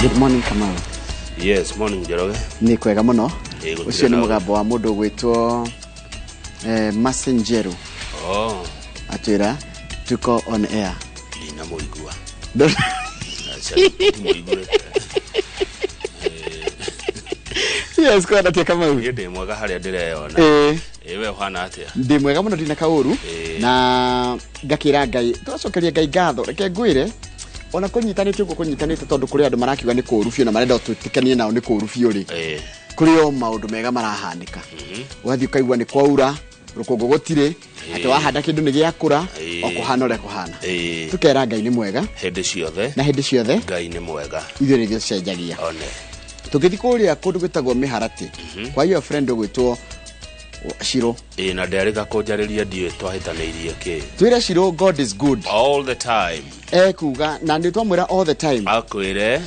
Good morning, Kamau. Yes, morning, Njoroge. Nĩ kwega mũno. Ĩ, gũtirĩ Ũcio nĩ na mũgambo wa mũndũ ũgwĩtwo Mercy Njeru. Oh, Atwĩra tuko on air. Ndinamũigua. Ndũ- Aca, ndimũiguĩte. Yes, kwenda tia Kamau. Niĩ ndĩ mwega harĩa ndĩreyona. Ĩ, we ũhana atĩa? Ndĩ mwega mũno, ndina kaũru. Na ngakĩra Ngai, tũgacokeria Ngai ngatho. Reke ngwĩre, ona kũnyitanĩte ũguo kũnyitanĩte, tondũ kũrĩ andũ marakiuga nĩ kũũru biũ na marenda twĩtĩkanie nao nĩ kũũru biũ rĩ, kũrĩ o maũndũ mega marahanĩka. Ũgathiĩ ũkaigua nĩ kwaura, rũkũngũ gũtirĩ, atĩ wahanda kĩndũ nĩ gĩakũra, o kũhana ũrĩa kũhana. Tũkera Ngai nĩ mwega. Hĩndĩ ciothe. Na hĩndĩ ciothe. Ngai nĩ mwega. Ithuĩ nĩ ithuĩ tũcenjagia. One. Tũngĩthiĩ kũrĩa kũndũ gwĩtagwo Mĩharatĩ kwa your friend ũgwĩtwo Shiro. Ĩ, na nderĩga kũnjarĩria, ndiũĩ twahĩtanĩirie kĩ. Twĩre Shiro God is good all the time. Ekuga na nĩ twamwĩra all the time. Akwĩre.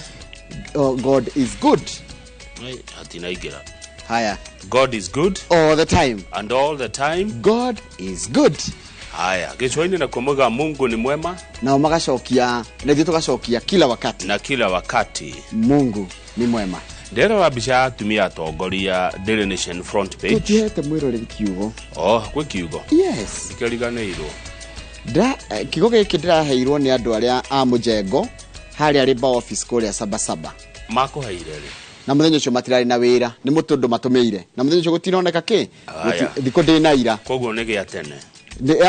Oh, God is good. Ĩ, hatinaingĩra. Haya. God is good all the time and all the time. God is good. Haya, gĩcũa-inĩ nakuo moigaga Mungu ni mwema. Nao magacokia na ithuĩ tũgacokia kila wakati. Na kila wakati. Mungu ni mwema. Ndĩrora mbica ya atumia atongoria Daily Nation front page. Tũtihete mwĩroreri kiugo. Oh, gwĩ kiugo? Yes. Ndikĩriganĩirwo. Kiugo gĩkĩ ndĩraheirwo nĩ andũ arĩa a mũjengo harĩa Labour office kũrĩa Sabasaba. Makũheire rĩ? Na mũthenya ũcio matirarĩ na wĩra, nĩ mũtũndũ matũmĩire, na mũthenya ũcio gũtinoneka kĩ. Aya. Thikũ ndĩ na ira. Koguo nĩ gĩa tene.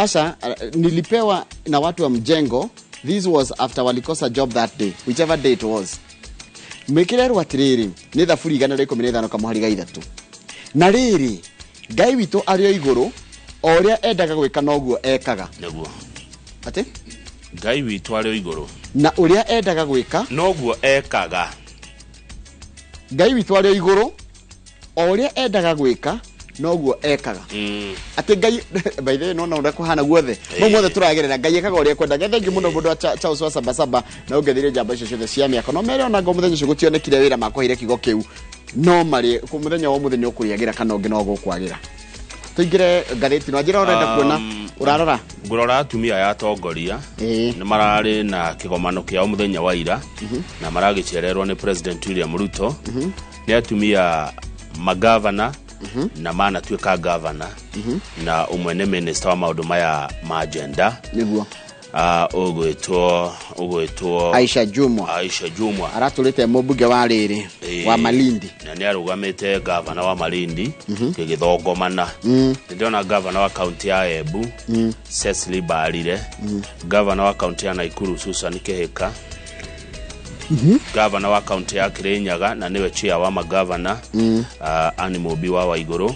Aca, nilipewa na watu wa mjengo. This was after walikosa job that day, whichever day it was. Mwĩkĩrerwo atĩrĩrĩ, nĩ Thaburi 115 kamũhari ga 3: na rĩrĩ, Ngai witũ arĩ o igũrũ, o ũrĩa endaga gwĩka noguo ekaga. Nĩguo. Atĩ? Ngai witũ arĩ o igũrũ na ũrĩa endaga gwĩka noguo ekaga. Ngai witũ arĩ o igũrũ, o ũrĩa endaga gwĩka noguo ekaga. Atĩ Ngai, by the way, nona ũrĩa kũhana guothe, mau mothe tũragerera, Ngai ekaga ũrĩa ekwenda. Thengiũ mũno mũndũ wa Charles wa Sabasaba na ũngethire njamba icio ciothe cia mĩako no mere ona ngo mũthenya ũcio gũtionekire wĩra, makũheire kiugo kĩu, no marĩ kũ mũthenya wa mũthenya ũkũrĩagĩra kana ũngĩ no gũkwagĩra. Tũingĩre ngathĩti no njĩra ũrenda kuona. Ũrarora? Ngũrora atumia aya atongoria. Nĩ mararĩ na kĩgomano kĩao mũthenya wa ira na maragĩcererwo nĩ President William Ruto. Nĩ atumia magavana na manatuĩka gavana, na ũmwe nĩ minister wa maũndũ maya ma gender. Ũgwĩtwo Aisha Jumwa. Aisha Jumwa. Aratũrĩte mũmbunge wa rĩrĩ wa Malindi. Na nĩ arũgamĩte gavana wa Malindi gĩgĩthongomana. Nĩ ndĩrona gavana wa kaunti ya Embu, Cecily Mbarire, gavana wa kaunti ya Nakuru, Susan Kihika, gavana wa kaunti ya Kirinyaga na nĩwe chair wa magavana, Anne Mũmbi wa Waigũrũ,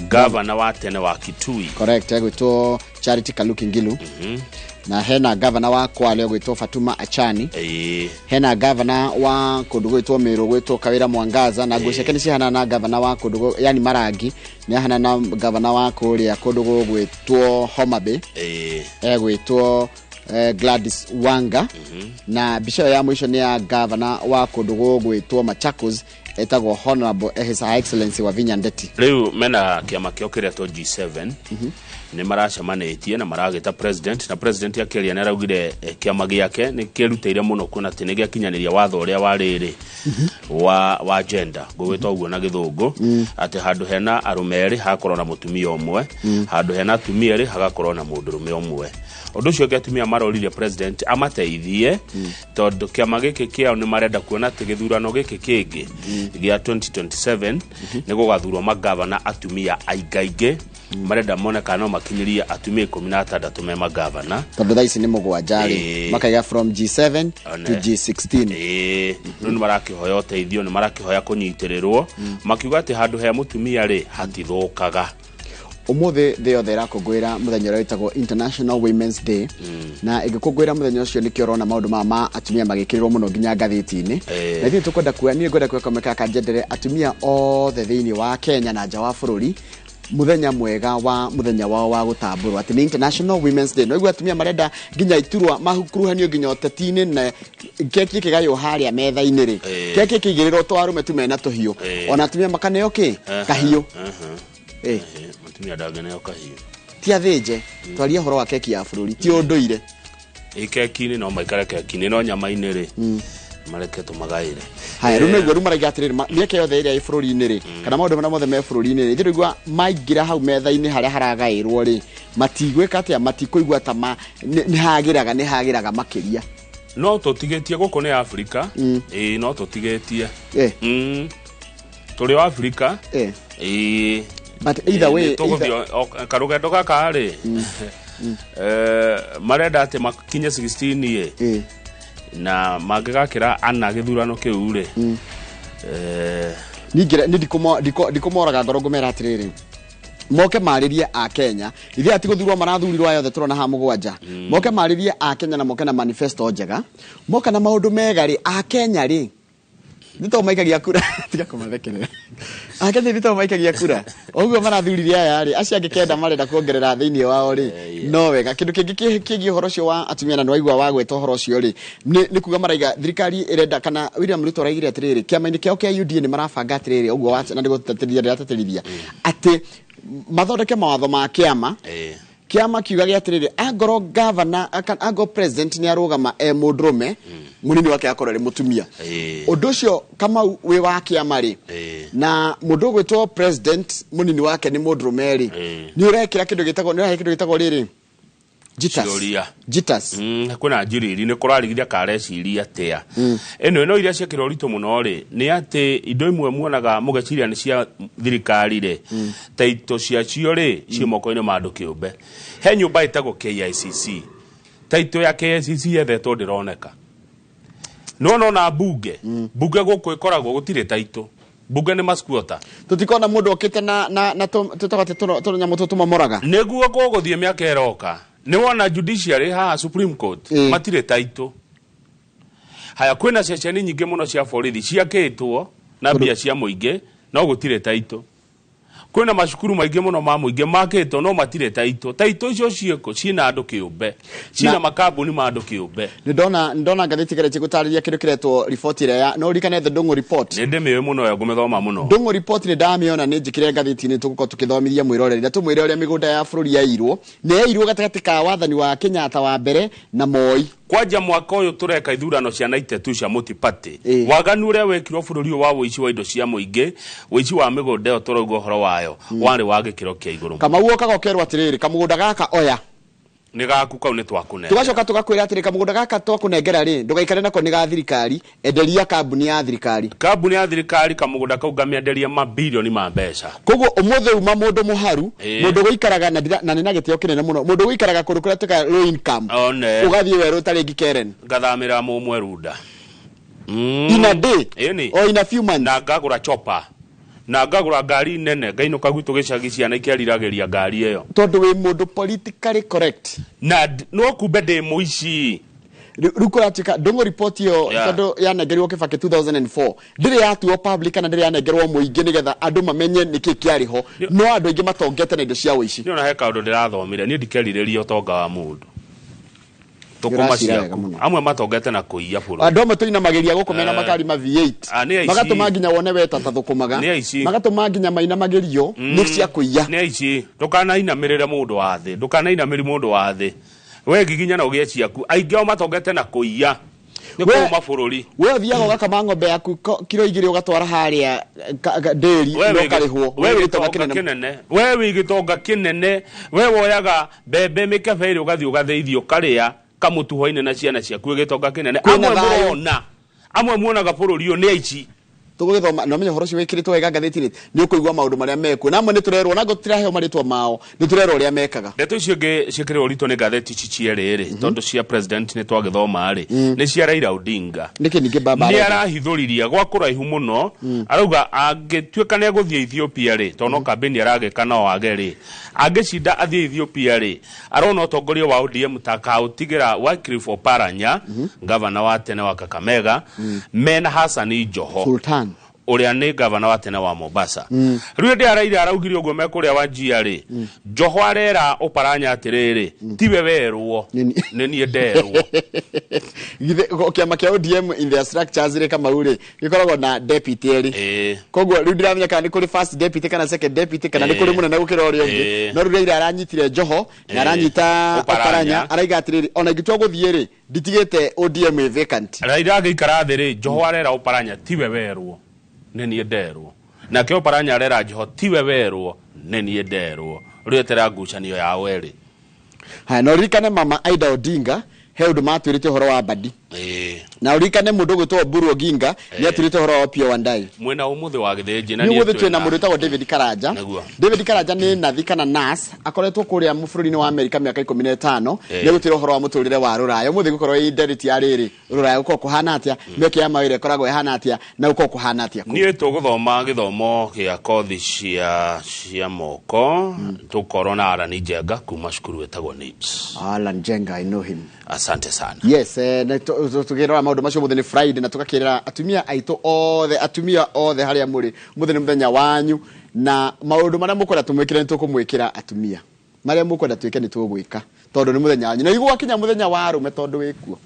gavana wa tene wa Kitui. Correct, egwĩtwo Charity Kaluki Ngilu. Na hena gavana wa Kwale ũgwĩtwo Fatuma Achani. Hena gavana wa kũndũ gwĩtwo Meru gwĩtwo Kawira Mwangaza, na nguo ciake nĩ cihana na gavana wa kũndũ yani Marangi nĩ ahana na gavana wa kũrĩa kũndũ gũgwĩtwo Homa Bay. Egwĩtwo Gladys Wanga. Na mbica ĩyo ya mũico nĩ ya gavana wa kũndũ gũgwĩtwo Machakos, etagwo Honorable His Excellency Wavinya Ndeti. Rĩu mena kĩama kĩao kĩretwo G7, nĩ maracemanĩtie na maragĩta president, na president akĩaria nĩ araugire kĩama gĩake nĩ kĩrutĩire mũno kuona atĩ nĩ gĩakinyanĩria watho ũrĩa wa rĩrĩ wa gender, ngũgwĩta ũguo na gĩthũngũ, atĩ handũ hena arũme erĩ hagakorwo na mũtumia ũmwe, handũ hena atumia erĩ hagakorwo na mũndũrũme ũmwe. Ũndũ ũcio ũngĩ, atumia maroririe president amateithie tondũ kĩama gĩkĩ kĩao nĩ marenda kuona atĩ gĩthurano gĩkĩ kĩngĩ gĩa 2027 nĩ gũgathurwo magavana atumia aingaingĩ. Marenda mone kana no makinyĩrie atumia 16 me magavana. Tondũ thaa ici nĩ 7 rĩ, makaiga from G7 One. to G16. Ĩĩ, rĩu nĩ marakĩhoya ũteithio, nĩ marakĩhoya kũnyitĩrĩrwo, makiuga atĩ handũ he mũtumia rĩ hatithũkaga. Ũmũthĩ thĩ yothe ĩrakũngũĩra mũthenya ũrĩa wĩtagwo International Women's Day, na ĩgĩkũngũĩra mũthenya ũcio nĩkĩo ũrona maũndũ maya ma atumia magĩkĩrĩrwo mũno nginya ngathĩti-inĩ. Na ithuĩ tũkwenda kuoya, niĩ ngwenda kuoya kamweke gaka njendere atumia othe thĩinĩ wa Kenya na nja wa bũrũri mũthenya mwega wa mũthenya wao wa gũtambũrwo atĩ nĩ International Women's Day. Noigua atumia marenda nginya iturwa makuruhanio nginya ũteti-inĩ, na keki ĩkĩgaywo harĩa metha-inĩ rĩ, keki ĩkĩigĩrĩrwo to arũme tu mena tũhiũ, ona atumia makaneo kĩ kahiũ. Mũtumia ndangĩneo kahiũ. Ti athĩnje, twarie ũhoro wa keki ya bũrũri, ti ũndũire. Ĩ, keki-inĩ no maikare keki-inĩ, no nyama-inĩ rĩ. Mareke tũmagaĩre. Haya, rĩu nĩguo rĩu maraiga atĩrĩrĩ, mĩeke yothe ĩrĩa ĩ bũrũri-inĩ rĩ, kana maũndũ marĩa mothe me bũrũri-inĩ rĩ, ithuĩ rĩu maingĩra hau metha-inĩ harĩa haragaĩrwo rĩ, matigwĩka atĩa, matikũigua ta ma nĩ hagĩraga, nĩ hagĩraga makĩria. No tũtigĩtie gũkũ nĩ Afrika. Ĩĩ, no tũtigĩtie. Tũrĩ o Afrika. Ĩĩ. But either way, Nĩ tũgũthiĩ karũgendo gaka rĩ, marenda atĩ makinye 16 ĩ, na mangĩgakĩra ana gĩthurano kĩu rĩ, Ningĩ nĩ ndikũmoraga ngoro, ngũmera atĩrĩrĩ, moke marĩrie a Kenya, ithuĩ ati gũthurwo marathurirwo aya othe tũrona haha mũgwanja, moke marĩrie a Kenya na moke na manifesto njega, moka na maũndũ mega rĩ, a Kenya rĩ, nĩ to maikagia kura, tiga kũmathekerera, a Kenya nĩ to maikagia kura ũguo marathurire aya rĩ, acio angĩ kenda marenda kuongerera thĩinĩ wao rĩ, no wega. Kĩndũ kĩngĩ kĩgiĩ ũhoro ũcio wa atumia, na nĩwaigua wa gweta ũhoro ũcio rĩ, nĩ kuga maraiga thirikari ĩrenda, kana William Ruto araigire atĩrĩrĩ, kĩama-inĩ kĩao kĩa UDA nĩ marabanga atĩrĩrĩ, ũguo na nĩgũtetithia ndĩratetithia atĩ mathondeke mawatho ma kĩama. Kĩama kiuga gĩa atĩrĩrĩ, angorwo gavana, angorwo president nĩ arũgama e mũndũrũme, mũnini wake akorwo arĩ mũtumia. Ũndũ ũcio, Kamau, wĩ wa kĩama rĩ, na mũndũ ũgwĩtwo president mũnini wake nĩ mũndũrũme rĩ, nĩ ũrekĩra kĩndũ gĩtagwo, nĩ ũrahe kĩndũ gĩtagwo rĩrĩ, jitters. Ciũria. Jitters. Kwĩna njiriri nĩ kũrarigithia kareciria atĩa ĩno ĩno iria ciĩkĩrwo ũritũ mũno rĩ, nĩ atĩ indo imwe muonaga mũgeciria nĩ cia thirikari rĩ, ta ito ciacio rĩ ciĩ moko-inĩ ma andũ kĩũmbe. He nyũmba ĩtagwo KICC, taito ya KICC yethetwo ndĩroneka. No nona mbunge gũkũ ĩkoragwo gũtirĩ taito, mbunge nĩ masquota. Tũtikona mũndũ okĩte na tũtaga atĩ tũnyamũ tũtũ tũmamoraga. Nĩguo gũgũthiĩ mĩaka ĩroka, nĩ wona judiciary haha, Supreme Court, matirĩ taito. Haya, kwĩna ceceni nyingĩ mũno cia borithi ciakĩtwo na mbia cia mũingĩ, no gũtirĩ taito. Kwĩna macukuru maingĩ mũno ma mũingĩ makĩtwo, no matirĩ taito. Taito icio ciĩkũ? Ciĩna andũ kĩũmbe, ciĩna makambuni ma andũ kĩũmbe. Nĩ ndona ngathĩti ĩgeretie gũtarĩria kĩndũ kĩretwo riboti ĩrĩa ya, no ũririkane the Ndung'u report? Nĩ ndĩmĩũĩ mũno yo, ngũmĩthoma mũno. Ndung'u report nĩ ndamĩona, nĩ njĩkĩre ngathĩti-inĩ, tũgũkorwo tũkĩthomithia mwĩroreri na tũmwĩre ũrĩa mĩgũnda ya bũrũri yairwo, nĩ yairwo gatagatĩ ka wathani wa Kenyatta wa mbere na Moi. Kwanja mwaka ũyũ tũreka ithurano cia 92 cia multi-party, waganu ũrĩa wekirwo bũrũri ũyũ wa ũici wa indo cia mũingĩ, ũici wa mĩgũnda ĩyo tũrauga ũhoro wayo, warĩ wa gĩkĩro kĩa igũrũ. Kamau okaga ũkerwo atĩrĩrĩ, kamũgũnda gaka oya. Nĩ gaku kau, nĩ twakũnengera. Tũgacoka tũgakwĩra atĩrĩ, kamũgũnda gaka twakũnengera rĩ, ndũgaikare nako, nĩ ga thirikari, enderia kambuni ya thirikari. Kambuni ya thirikari, kamũgũnda kau ngamĩenderia mabilioni ma mbeca. Koguo ũmũthĩ uma mũndũ mũharu, mũndũ gũikaraga na na nĩ na gĩtĩo kĩnene mũno, mũndũ gũikaraga kũndũ kũrĩa tuĩkaga low income, One. ũgathiĩ werũ ta rĩngĩ Karen, Ngathamĩra mũmwe runda. In a day Ĩni. or in a few months. Na ngagũra chopa na ngagũra ngari nene, ngainũka gwitũ gĩcagi, ciana ikeriragĩria ngari ĩyo. Tondũ wĩ mũndũ politically correct. Na no kumbe ndĩ mũici. Rĩu kũratuĩka Ndung'u report ĩyo, tondũ yanengerirwo Kibaki 2004, ndĩrĩ yatuo public kana ndĩrĩ yanengerwo mũingĩ nĩgetha andũ mamenye nĩkĩ kĩarĩ ho, no andũ aingĩ matongete na indo cia ũici. Nĩ ona he kaũndũ ndĩrathomire, niĩ ndikerirĩria ũtonga wa mũndũ, tũkũma Nĩũracira wega ciaku. mũno. Amwe matongete na kũiya bũrũri. Andũ amwe tũinamagĩria gũkũ mena makari ma V8, Ah, nĩ aici. magatũma nginya wone we tata thũkũmaga. Nĩ aici. Magatũma nginya mainamagĩrio nĩ cia kũiya. Nĩ aici. Ndũkanainamĩrĩre mũndũ wa thĩ, ndũkanainamĩri mũndũ wa thĩ, we ngiginya na ũgĩe ciaku. Aingĩ ao matongete na kũiya, nĩ kũũma bũrũri. We ũthiaga ũgakama ng'ombe yaku kiro 2, ũgatwara harĩa ndĩri We na wĩ ũkarĩhwo. We Wĩ wĩ gĩtonga gĩtonga kĩnene. kĩnene, we wĩ gĩtonga kĩnene, we woyaga mbembe mĩkebe ĩrĩ, ũgathiĩ ũgathĩithia, ũkarĩa kamũtu hwainĩ na ciana ciaku, wĩ gĩtonga kĩnene. Kwĩna Amwe thayũ. mũrona, amwe muonaga bũrũri ũyũ nĩ aici. Tũgũgĩthoma na ũmenye ũhoro ũcio wĩkĩrĩtwo wega ngathĩti-inĩ, nĩ ũkũigua maũndũ marĩa mekuo, na amwe nĩ tũrerwo nango tũtiraheo marĩtwa mao, nĩ tũrerwo ũrĩa mekaga. Ndeto icio ingĩ ciĩkĩrĩrwo ũritũ nĩ ngathĩti ici cierĩ rĩ, tondũ cia president nĩ twagĩthoma rĩ, nĩ cia Raila Odinga. Nĩkĩ ningĩ baba Nĩ arenda? Arahithũririe gwa kũraihu mũno, arauga angĩtuĩka nĩ egũthiĩ Ethiopia rĩ, tondũ no kambĩni aragĩka, no age rĩ, angĩcinda athiĩ Ethiopia rĩ, arona ũtongoria wa ODM ta kaũtigĩra Wycliffe Oparanya, gavana wa tene wa Kakamega, mena Hassan Joho. Sultan. Ũrĩa nĩ gavana wa tene wa Mombasa. Rĩu hĩndĩ Raila araugire ũguo me kũrĩa Wajir rĩ, Joho arera Oparanya atĩrĩrĩ, tiwe werwo, nĩ niĩ nderwo. Githĩ kĩama kĩa ODM in their structures rĩ, Kamau rĩ, gĩkoragwo na deputy erĩ? Koguo rĩu ndiramenya kana nĩ kũrĩ first deputy kana second deputy, kana nĩ kũrĩ mũnene gũkĩra ũrĩa ũngĩ. No rĩu Raila aranyitire Joho na aranyita Oparanya. Oparanya, araiga atĩrĩrĩ, ona ingĩtua gũthiĩ rĩ, nditigĩte ODM ĩ vacant. Raila agĩikara thĩ rĩ, Joho arera Oparanya, tiwe werwo, nĩ niĩ nderwo. Nake Oparanya arera Joho, tiwe werwo, nĩ niĩ nderwo. Rĩu etera ngucanio yao erĩ. Haya, na ũririkane mama Aida Odinga he ũndũ matwĩrĩte ũhoro wa Mbadi, na ũririkane mũndũ ũgwĩtwo Oburu Oginga nĩ atwĩrĩte ũhoro wa Opiyo Wandayi. Mwena ũmũthĩ wa Gĩthĩnji na nĩ niĩ ũmũthĩ twĩna mũndũ wĩtagwo David Karanja. David Karanja nĩ nathi kana nurse, akoretwo kũrĩa bũrũri-inĩ wa Amerika mĩaka 15. Nĩ egũtwĩra ũhoro wa mũtũrĩre wa rũraya ũmũthĩ, gũkorwo ĩ ndereti ya rĩrĩ, rũraya gũkorwo kũhana atĩa, mĩeke ya mawĩra ĩkoragwo ĩhana atĩa, na gũkorwo kũhana atĩa kũu. Niĩ tũgũthoma gĩthomo gĩa kothi cia moko, tũkorwo na Arani Njenga kuma cukuru ĩtagwo NIBS. Alan Jenga, I know him. Asante sana. Yes, na tũkĩrora maũndũ macio, ũmũthĩ nĩ Friday na tũgakĩrĩra atumia aitũ othe, atumia othe harĩa mũrĩ, ũmũthĩ nĩ mũthenya wanyu, na maũndũ marĩa mũkwenda tũmwĩkĩre nĩ tũkũmwĩkĩra. Atumia, marĩa mũkwenda twĩke nĩ tũgwĩka, tondũ nĩ mũthenya wanyu. Na igwakinya mũthenya wa arũme, tondũ wĩkuo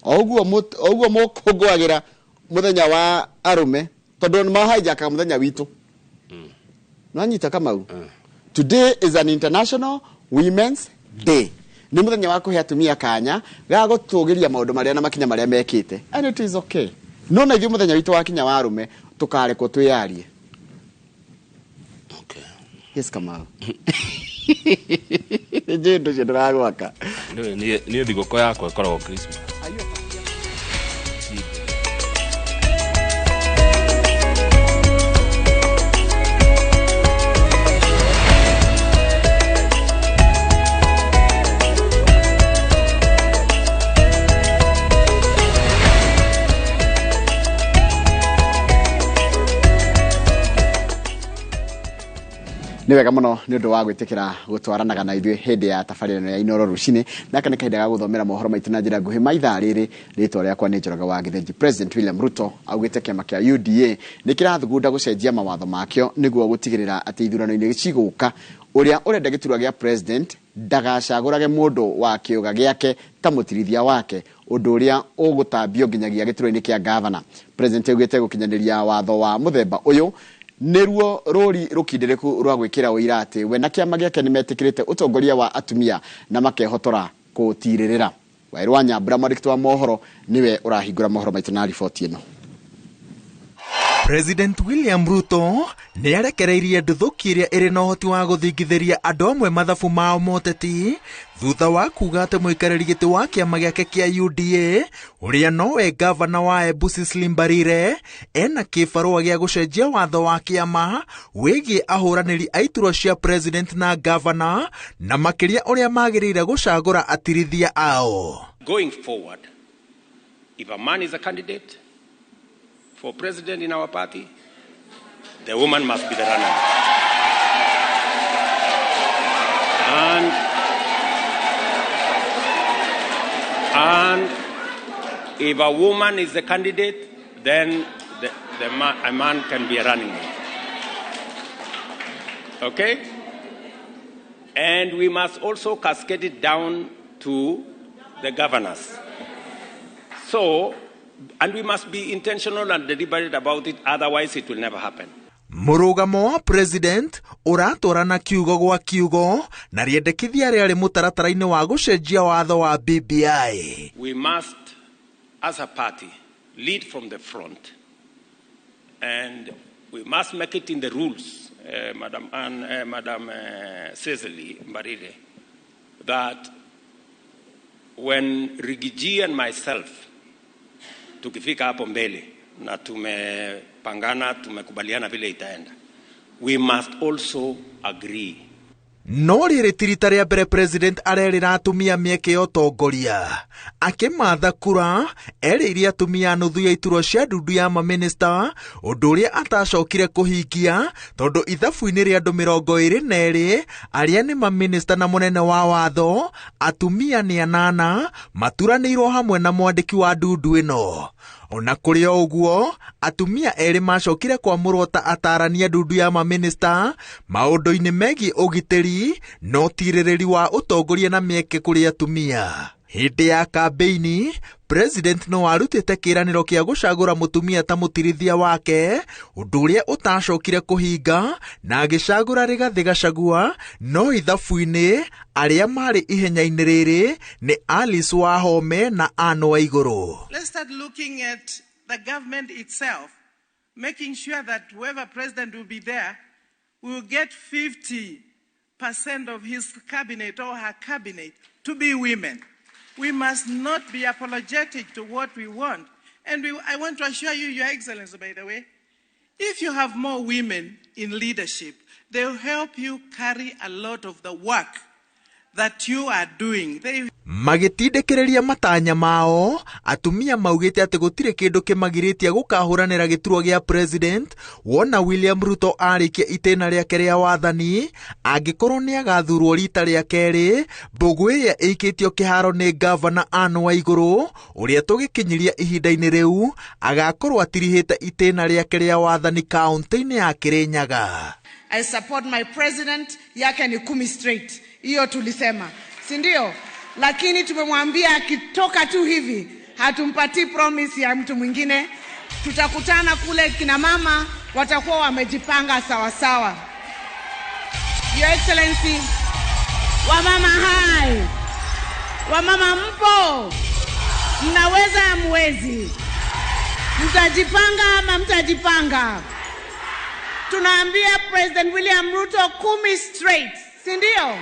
o ũguo o ũguo mũkũngũagĩra mũthenya wa arũme, tondũ nĩ mahaijakaga mũthenya witũ. Nwanyita, Kamau? Today is an International Women's Day, nĩ mũthenya wa kũhe atumia kanya ga gũtũgĩria maũndũ marĩa na makinya marĩa mekĩte, and it is okay. No na ithuĩ mũthenya witũ wakinya wa arũme, tũkarekwo twĩyarie. Yes, Kamau, njĩ ũndũ ũcio ndũragwaka. Niĩ thigũkũ yakwa ĩkoragwo Christmas. Nĩ wega mũno nĩ ũndũ wa gwĩtĩkĩra gũtwaranaga na ithuĩ hĩndĩ ya tabarĩra ĩno ya Inoro rũcinĩ. Naka nĩ kahinda ga gũthomera mohoro maitũ na njĩra nguhĩ ma ithaa rĩrĩ. Rĩtwa rĩakwa nĩ Njoroge wa Gĩthĩnji. President William Ruto augĩte kĩama kĩa UDA nĩ kĩrathugunda gũcenjia mawatho makĩo nĩguo gũtigĩrĩra atĩ ithurano-inĩ cigũka, ũrĩa ũrenda gĩturwa gĩa president ndagacagũrage mũndũ wa kĩũga gĩake ta mũtirithia wake, ũndũ ũrĩa ũgũtambio nginyagia gĩturwa-inĩ kĩa gavana. President augĩte gũkinyanĩria watho wa mũthemba ũyũ nĩruo rũri rũkindĩrĩku rwa gwĩkĩra ũira atĩ we na kĩama gĩake nĩmetĩkĩrĩte ũtongoria wa atumia na makehotora kũũtirĩrĩra. Waĩrũ wa Nyambura, mwandĩki wa mohoro, nĩwe ũrahingũra mohoro maitũ na riboti ĩno. President William Ruto nĩ arekereirie nduthũki ĩrĩa ĩrĩ na ũhoti wa gũthingithĩria andũ amwe mathabu mao moteti, thutha wa kuga atĩ mũikarĩri gĩtĩ wa kĩama gĩake kĩa UDA, ũrĩa nowe gavana wa Embu Cecily Mbarire, ena kĩbarũa gĩa gũcenjia watho wa kĩama wĩgiĩ ahũranĩri a iturwa cia president na gavana, na makĩria ũrĩa magĩrĩire gũcagũra atirithia ao. Going forward, if a man is a candidate for president in our party, the woman must be the runner. And if a woman is the candidate, then a man can be a running mate. Okay? And we must also cascade it down to the governors. So, and we must be intentional and deliberate about it, otherwise it will never happen. Mũrũgamo wa president ũratwarana kiugo gwa kiugo na rĩendekithia rĩarĩ mũtaratara-inĩ wa gũcenjia watho wa BBI. We must, as a party, lead from the front. And we must make it in the rules, Madam, Ann, Madam Cecily Mbarire, that when Riggy G and myself tukifika hapo mbele na tumepangana, tumekubaliana vile itaenda, we must also agree. No rĩrĩ ti rita rĩa mbere president arerĩra atumia mĩeke ya ũtongoria. Akĩmatha kura, erĩire atumia nuthu ya iturwa cia ndundu ya mamĩnĩsta, ũndũ ũrĩa atacokire kũhingia, tondũ ithabu-inĩ rĩa andũ 22 arĩa nĩ mamĩnĩsta na mũnene wa watho, atumia nĩ anana maturanĩirwo hamwe na mwandĩki wa ndundu ĩno. Ona kũrĩ o ũguo, atumia erĩ macokire kwamũrwo ta atarania ndundu ya mamĩnĩsta maũndũ-inĩ megiĩ ũgitĩri na ũtirĩrĩri wa ũtongoria na mĩeke kũrĩ atumia. Hĩndĩ ya kambĩini, President no arutĩte kĩĩranĩro kĩa gũcagũra mũtumia ta mũtirithia wake, ũndũ ũrĩa ũtacokire kũhinga na agĩcagũra Rigathĩ Gachagua, no ithabu-inĩ arĩa marĩ ihenya-inĩ rĩrĩ nĩ Alice Wahome na Anne Waigũrũ. Let's start looking at the government itself, making sure that whoever president will be there will get 50% of his cabinet or her cabinet to be women. We must not be apologetic to what we want. And I want to assure you, Your Excellency, by the way, if you have more women in leadership, they'll help you carry a lot of the work that you are doing. Magĩtindĩkĩrĩria matanya mao, atumia maugĩte atĩ gũtirĩ kĩndũ kĩmagirĩtie gũkahũranĩra gĩturwa gĩa president wona William Ruto arĩkia itĩna rĩake rĩa wathani, angĩkorwo nĩ agathurwo rita rĩa kerĩ, mbũgũ ĩrĩa ĩikĩtio kĩharo nĩ gavana Anne Waigũrũ ũrĩa tũgĩkinyiria ihinda-inĩ rĩu agakorwo atirihĩte itĩna rĩake rĩa wathani kaũntĩ-inĩ ya Kĩrĩnyaga. I support my president, yake ni 10 straight. Hiyo tulisema, si ndio? Lakini tumemwambia akitoka tu hivi hatumpatii promise ya mtu mwingine. Tutakutana kule, kina mama watakuwa wamejipanga sawa sawa. Your Excellency, wamama hai, wamama mpo, mnaweza hamwezi? Mtajipanga ama mtajipanga? Tunaambia President William Ruto 10 straight, si ndio?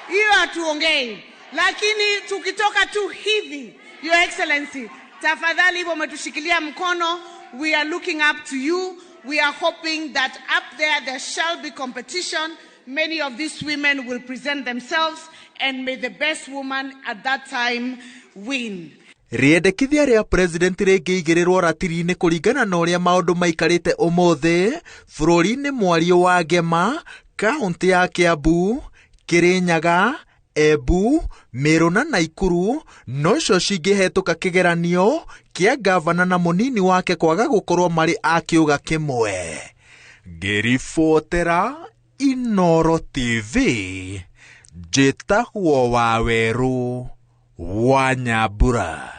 Hiyo hatuongei. Lakini tukitoka tu hivi, Your Excellency, tafadhali hivyo umetushikilia mkono. We are looking up to you. We are hoping that up there shall be competition. Many of these women will present themselves, and may the best woman at that time win. Rĩendekithia rĩa president rĩngĩigĩrĩrwo ratiri-inĩ kũringana na ũrĩa maũndũ maikarĩte ũmũthĩ bũrũri-inĩ mwario wa Ngema, kaũntĩ ya Kiambu, Kĩrĩnyaga, Embu, Meru na Naikuru nocio cingĩhetũka kĩgeranio kĩa gavana na mũnini wake kwaga gũkorwo marĩ a kĩũga kĩmwe. Ngĩribotera Inoro TV, njĩtagwo Wawerũ wa Nyambura.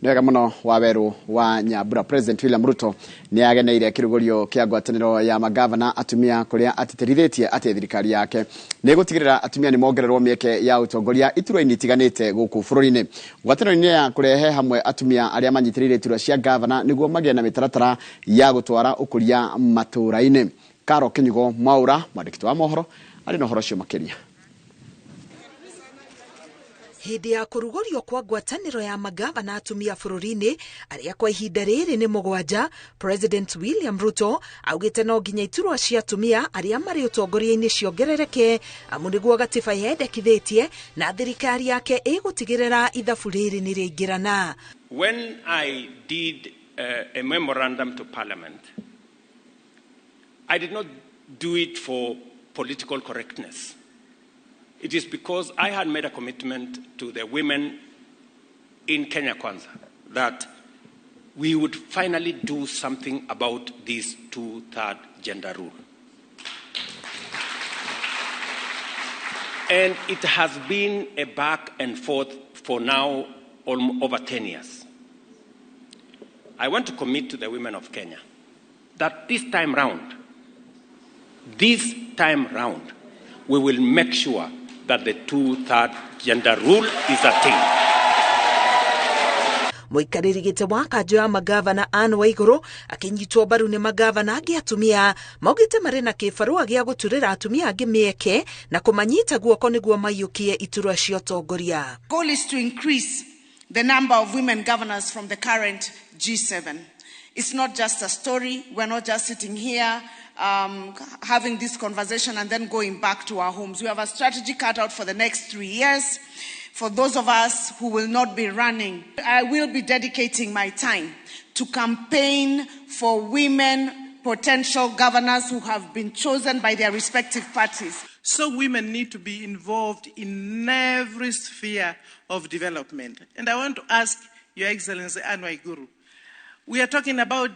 Nĩ wega mũno Wawerũ wa Nyambura. President William Ruto nĩ ageneire kĩrugũrio kĩa ngwatanĩro ya magavana atumia kũrĩa atĩtĩrithĩtie atĩ thirikari yake nĩ ĩgũtigĩrĩra atumia nĩ mongererwo mĩeke ya ũtongoria iturwa-inĩ itiganĩte gũkũ bũrũri-inĩ. Ngwatanĩro-inĩ ya kũrehe hamwe atumia arĩa manyitĩrĩire iturwa cia gavana nĩguo magĩe na mĩtaratara ya gũtwara ũkũria matũũra-inĩ. Karo Kinyugo Mwaura, mwandĩki wa mohoro, arĩ na ũhoro ũcio makĩria. Hĩndĩ ya kũrugũrio kwa ngwatanĩro ya magavana atumia bũrũri-inĩ arĩa kwa ihinda rĩrĩ nĩ 7, President William Ruto augĩte no nginya iturwa cia atumia arĩa marĩ ũtongoria-inĩ ciongerereke, amu nĩguo gatiba yendekithĩtie na thirikari yake ĩgũtigĩrĩra ithabu rĩrĩ nĩ rĩaingĩrana. When I did a memorandum to Parliament, I did not do it for political correctness. It is because I had made a commitment to the women in Kenya Kwanza that we would finally do something about this two-third gender rule. And it has been a back and forth for now over 10 years. I want to commit to the women of Kenya that this time round, we will make sure that the two-third gender rule is a thing. Mũikarĩri gĩtĩ wa kanjũ ya magavana Anne Waigũrũ akĩnyitwo mbaru nĩ magavana angĩ atumia maugĩte marĩ na kĩbarũa gĩa gũturĩra atumia angĩ mĩeke na kũmanyita guoko nĩguo maiyũkie iturwa cia ũtongoria. Goal is to increase the number of women governors from the current G7. It's not just a story. We're not just sitting here having this conversation and then going back to our homes. We have a strategy cut out for the next 3 years. For those of us who will not be running, I will be dedicating my time to campaign for women potential governors who have been chosen by their respective parties. So women need to be involved in every sphere of development. And I want to ask Your Excellency Anne Waiguru. We are talking about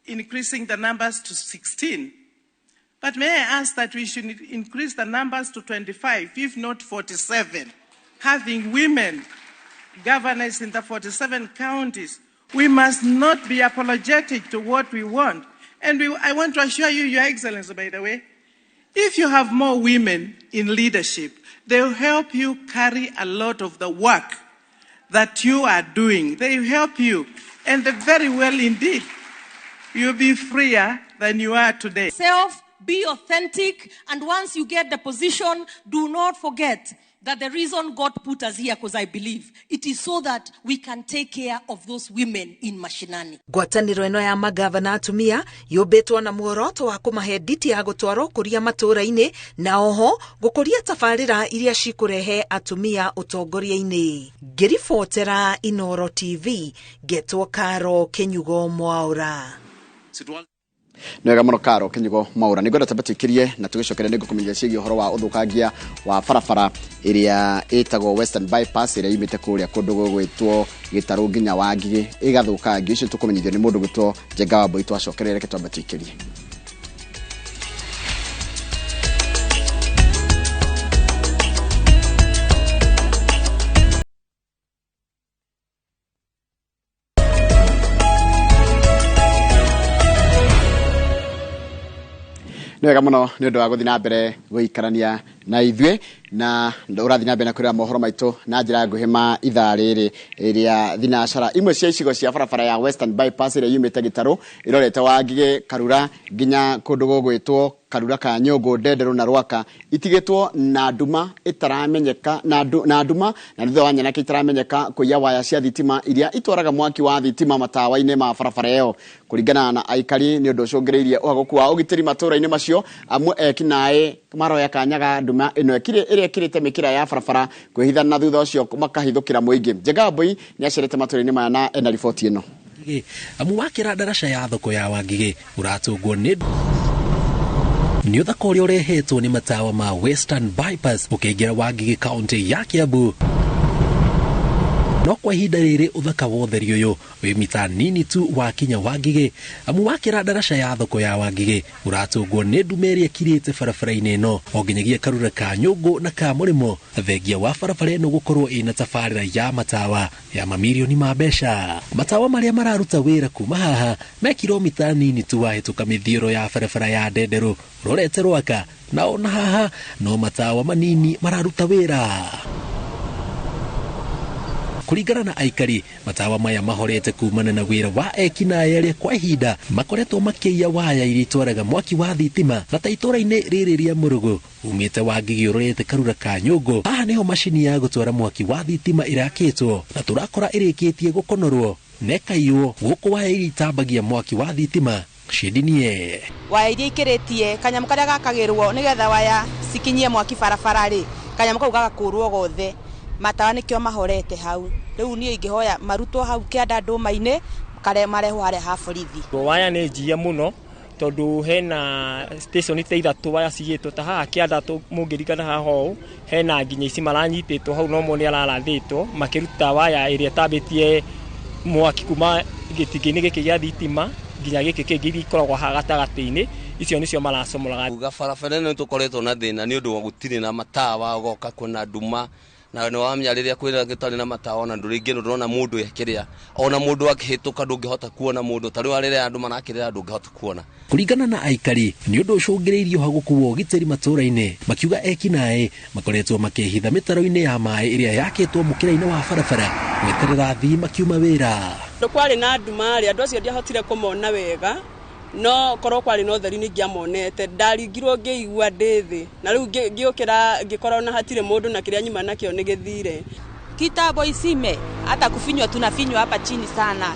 increasing the numbers to 16. But may I ask that we should increase the numbers to 25, if not 47, having women governors in the 47 counties. We must not be apologetic to what we want. And I want to assure you, Your Excellency, by the way, if you have more women in leadership, they'll help you carry a lot of the work that you are doing. They help you, and very well indeed. You'll be freer than you are today. Self, be authentic, and once you get the position, do not forget that the reason God put us here, because I believe, it is so that we can take care of those women in mashinani. Ngwatanĩro ĩno ya magavana atumia yũmbĩtwo na muoroto wa kũmahe nditi ya gũtwara ũkũria matũũra-inĩ na oho gũkũria tabarĩra iria cikũrehe atumia ũtongoria-inĩ. Ngĩribotera Inooro TV, ngetwo Karo Kĩnyugo Mwaũra. Nĩ wega mũno Karo Kĩnyugo Mwaũra. Nĩ ngwenda twambatĩkĩrie na tũgĩcokere nĩ ngũkũmenyithia ciĩgiĩ ũhoro wa ũthũkangia wa barabara ĩrĩa ĩtagwo Western Bypass ĩrĩa yumĩte kũrĩa kũndũ gũgwĩtwo Gĩtarũ nginya Wangigĩ ĩgathũkangio. Icio tũkũmenyithio nĩ mũndũ gwĩtwo Njenga wa Mbui. Twacokerere, reke twambatĩkĩrie. Nĩ wega mũno nĩ ũndũ wa gũthiĩ na mbere gũikarania na ithuĩ na ũrathiĩ na mbere na kwĩrora mohoro maitũ na njĩra nguhĩ ma ithaa rĩrĩ rĩa thinacara. Imwe cia icigo cia barabara ya Western Bypass ĩrĩa yumĩte Gĩtarũ ĩrorete Wangigĩ, Karura nginya kũndũ gũgwĩtwo Karura ka Nyũngũ, Ndenderũ na Rwaka itigĩtwo na nduma ĩtaramenyeka na nduma na thutha wa nyanake itaramenyeka kũiya waya cia thitima iria itwaraga mwaki wa thitima matawa-inĩ ma barabara ĩyo. Kũringana na aikari nĩ ũndũ ũcũngĩrĩirie ũhagũku wa ũgitĩri matũũra-inĩ macio, amwe ekinaĩ maroya kanya ga nduma ĩno ĩrĩa ĩkĩrĩte mĩkĩra ya barabara kwĩhitha na thutha ũcio makahithũkĩra mũingĩ. Njenga Mbui nĩ acerete matũũra-inĩ maya na ena riboti ĩno. Amu wakĩra ndaraca ya thoko ya Wangigĩ ũratũngwo nĩ ũthaka ũrĩa ũrehetwo nĩ matawa ma Western Bypass ũkĩingĩra Wangigĩ kaunti ya Kiambu. No kwa ihinda rĩrĩ ũthaka wa ũtheri ũyũ wĩ mita nini tu wakinya Wangigĩ, amu wakĩra ndaraca ya thoko ya Wangigĩ ũratũngwo nĩ nduma ĩrĩa ĩkirĩte barabara-inĩ ĩno o nginyagia Karura ka Nyũngũ na ka Mũrĩmo, thengia wa barabara ĩno gũkorwo ĩna tabarĩra ya matawa ya mamirioni ma mbeca. Matawa marĩa mararuta wĩra kuma haha me kilomita nini tu wahĩtũka mĩthiĩro ya barabara ya Ndenderũ ũrorete Rwaka, na ona haha no matawa manini mararuta wĩra. Kũringana na aikari, matawa maya mahorete kumana na wĩra wa ekinaĩ arĩa kwa ihinda makoretwo makĩiya waya iria itwaraga mwaki wa thitima na ta itũũra-inĩ rĩrĩ rĩa Mũrũgũ umĩte Wangigĩ ũrorete Karura ka Nyũngũ. Haha nĩho macini ya gũtwara mwaki wa thitima ĩrakĩtwo na tũrakora ĩrĩkĩtie gũkonorwo na ĩkaiywo gũkũ waya iria itambagia mwaki wa thitima ciendinie. Waya iria ikĩrĩtie kanyamũ karĩa gakagĩrwo nĩgetha waya cikinyie mwaki barabara rĩ, kanyamũ kau gagakũrwo gothe. Matawa nĩkĩo mahorete hau. Rĩu niĩ ingĩhoya marutwo hau kĩanda ndũma-inĩ kare marehwo harĩa ha borithi. Waya nĩ njia mũno tondũ hena station ta ithatũ waya cigĩtwo ta haha kĩanda mũngĩringana haha ũũ, hena nginya ici maranyitĩtwo hau no mone ararathĩtwo makĩruta waya ĩrĩa ĩtambĩtie mwaki kuma gĩtingĩ-inĩ gĩkĩ gĩa thitima nginya gĩkĩ kĩngĩ iria ikoragwo haha gatagatĩ-inĩ, icio nĩcio maracomoraga. Uga barabara ĩno tũkoretwo na thĩna nĩ ũndũ wa gũtirĩ na matawa, ũgoka kwĩna nduma na nĩ wamenya rĩrĩa kwĩna gĩtarĩ na matawa na ndũrĩngĩ ndũrona mũndũ ekĩrĩa ona mũndũ akĩhĩtũka ndũngĩhota kuona mũndũ ta rĩu rĩrĩa andũ marakĩrĩra ndũngĩhota kuona. Kũringana na aikari nĩ ũndũ ũcũngĩrĩirie ũhagũku wa ũgitĩri matũũra-inĩ, makiuga ekinaĩ makoretwo makĩhitha mĩtaro-inĩ ya maĩ ĩrĩa yakĩtwo mũkĩra-inĩ wa barabara gweterera athii makiuma wĩra. Kwarĩ na nduma rĩ, andũ acio ndiahotire kũmona wega, no korwo kwarĩ na ũtheri nĩ ingĩamonete. Ndaringirwo ngĩigua ndĩ thĩ na rĩu ngĩũkĩra ngĩkora ona hatirĩ mũndũ na kĩrĩa nyuma nakĩo nĩ gĩthire. Kitambo isime hata kufinywa tunafinywa hapa chini sana,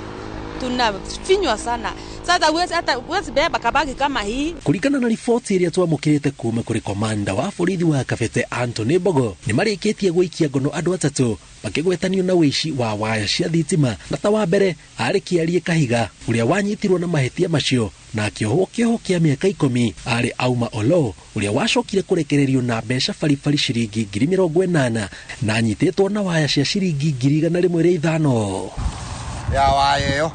tunafinywa sana. Sasa hata huwezi beba kabagi kama hii. Kũringana na riboti ĩrĩa twamũkĩrĩte kuma kũrĩ komanda wa borithi wa Kabete Anthony Mbogo, nĩ marĩkĩtie gũikia ngono andũ atatũ makĩgwetanio na ũici wa waya cia thitima, na ta wa mbere arĩ Kĩarie Kahiga ũrĩa wanyitirwo na mahĩtia macio na akĩohwo kĩoho kĩa mĩaka 10, arĩ Auma Olo ũrĩa wacokire kũrekererio na mbeca baribari ciringi 80,000 na anyitĩtwo na waya cia ciringi 105,000. Ya waya ĩyo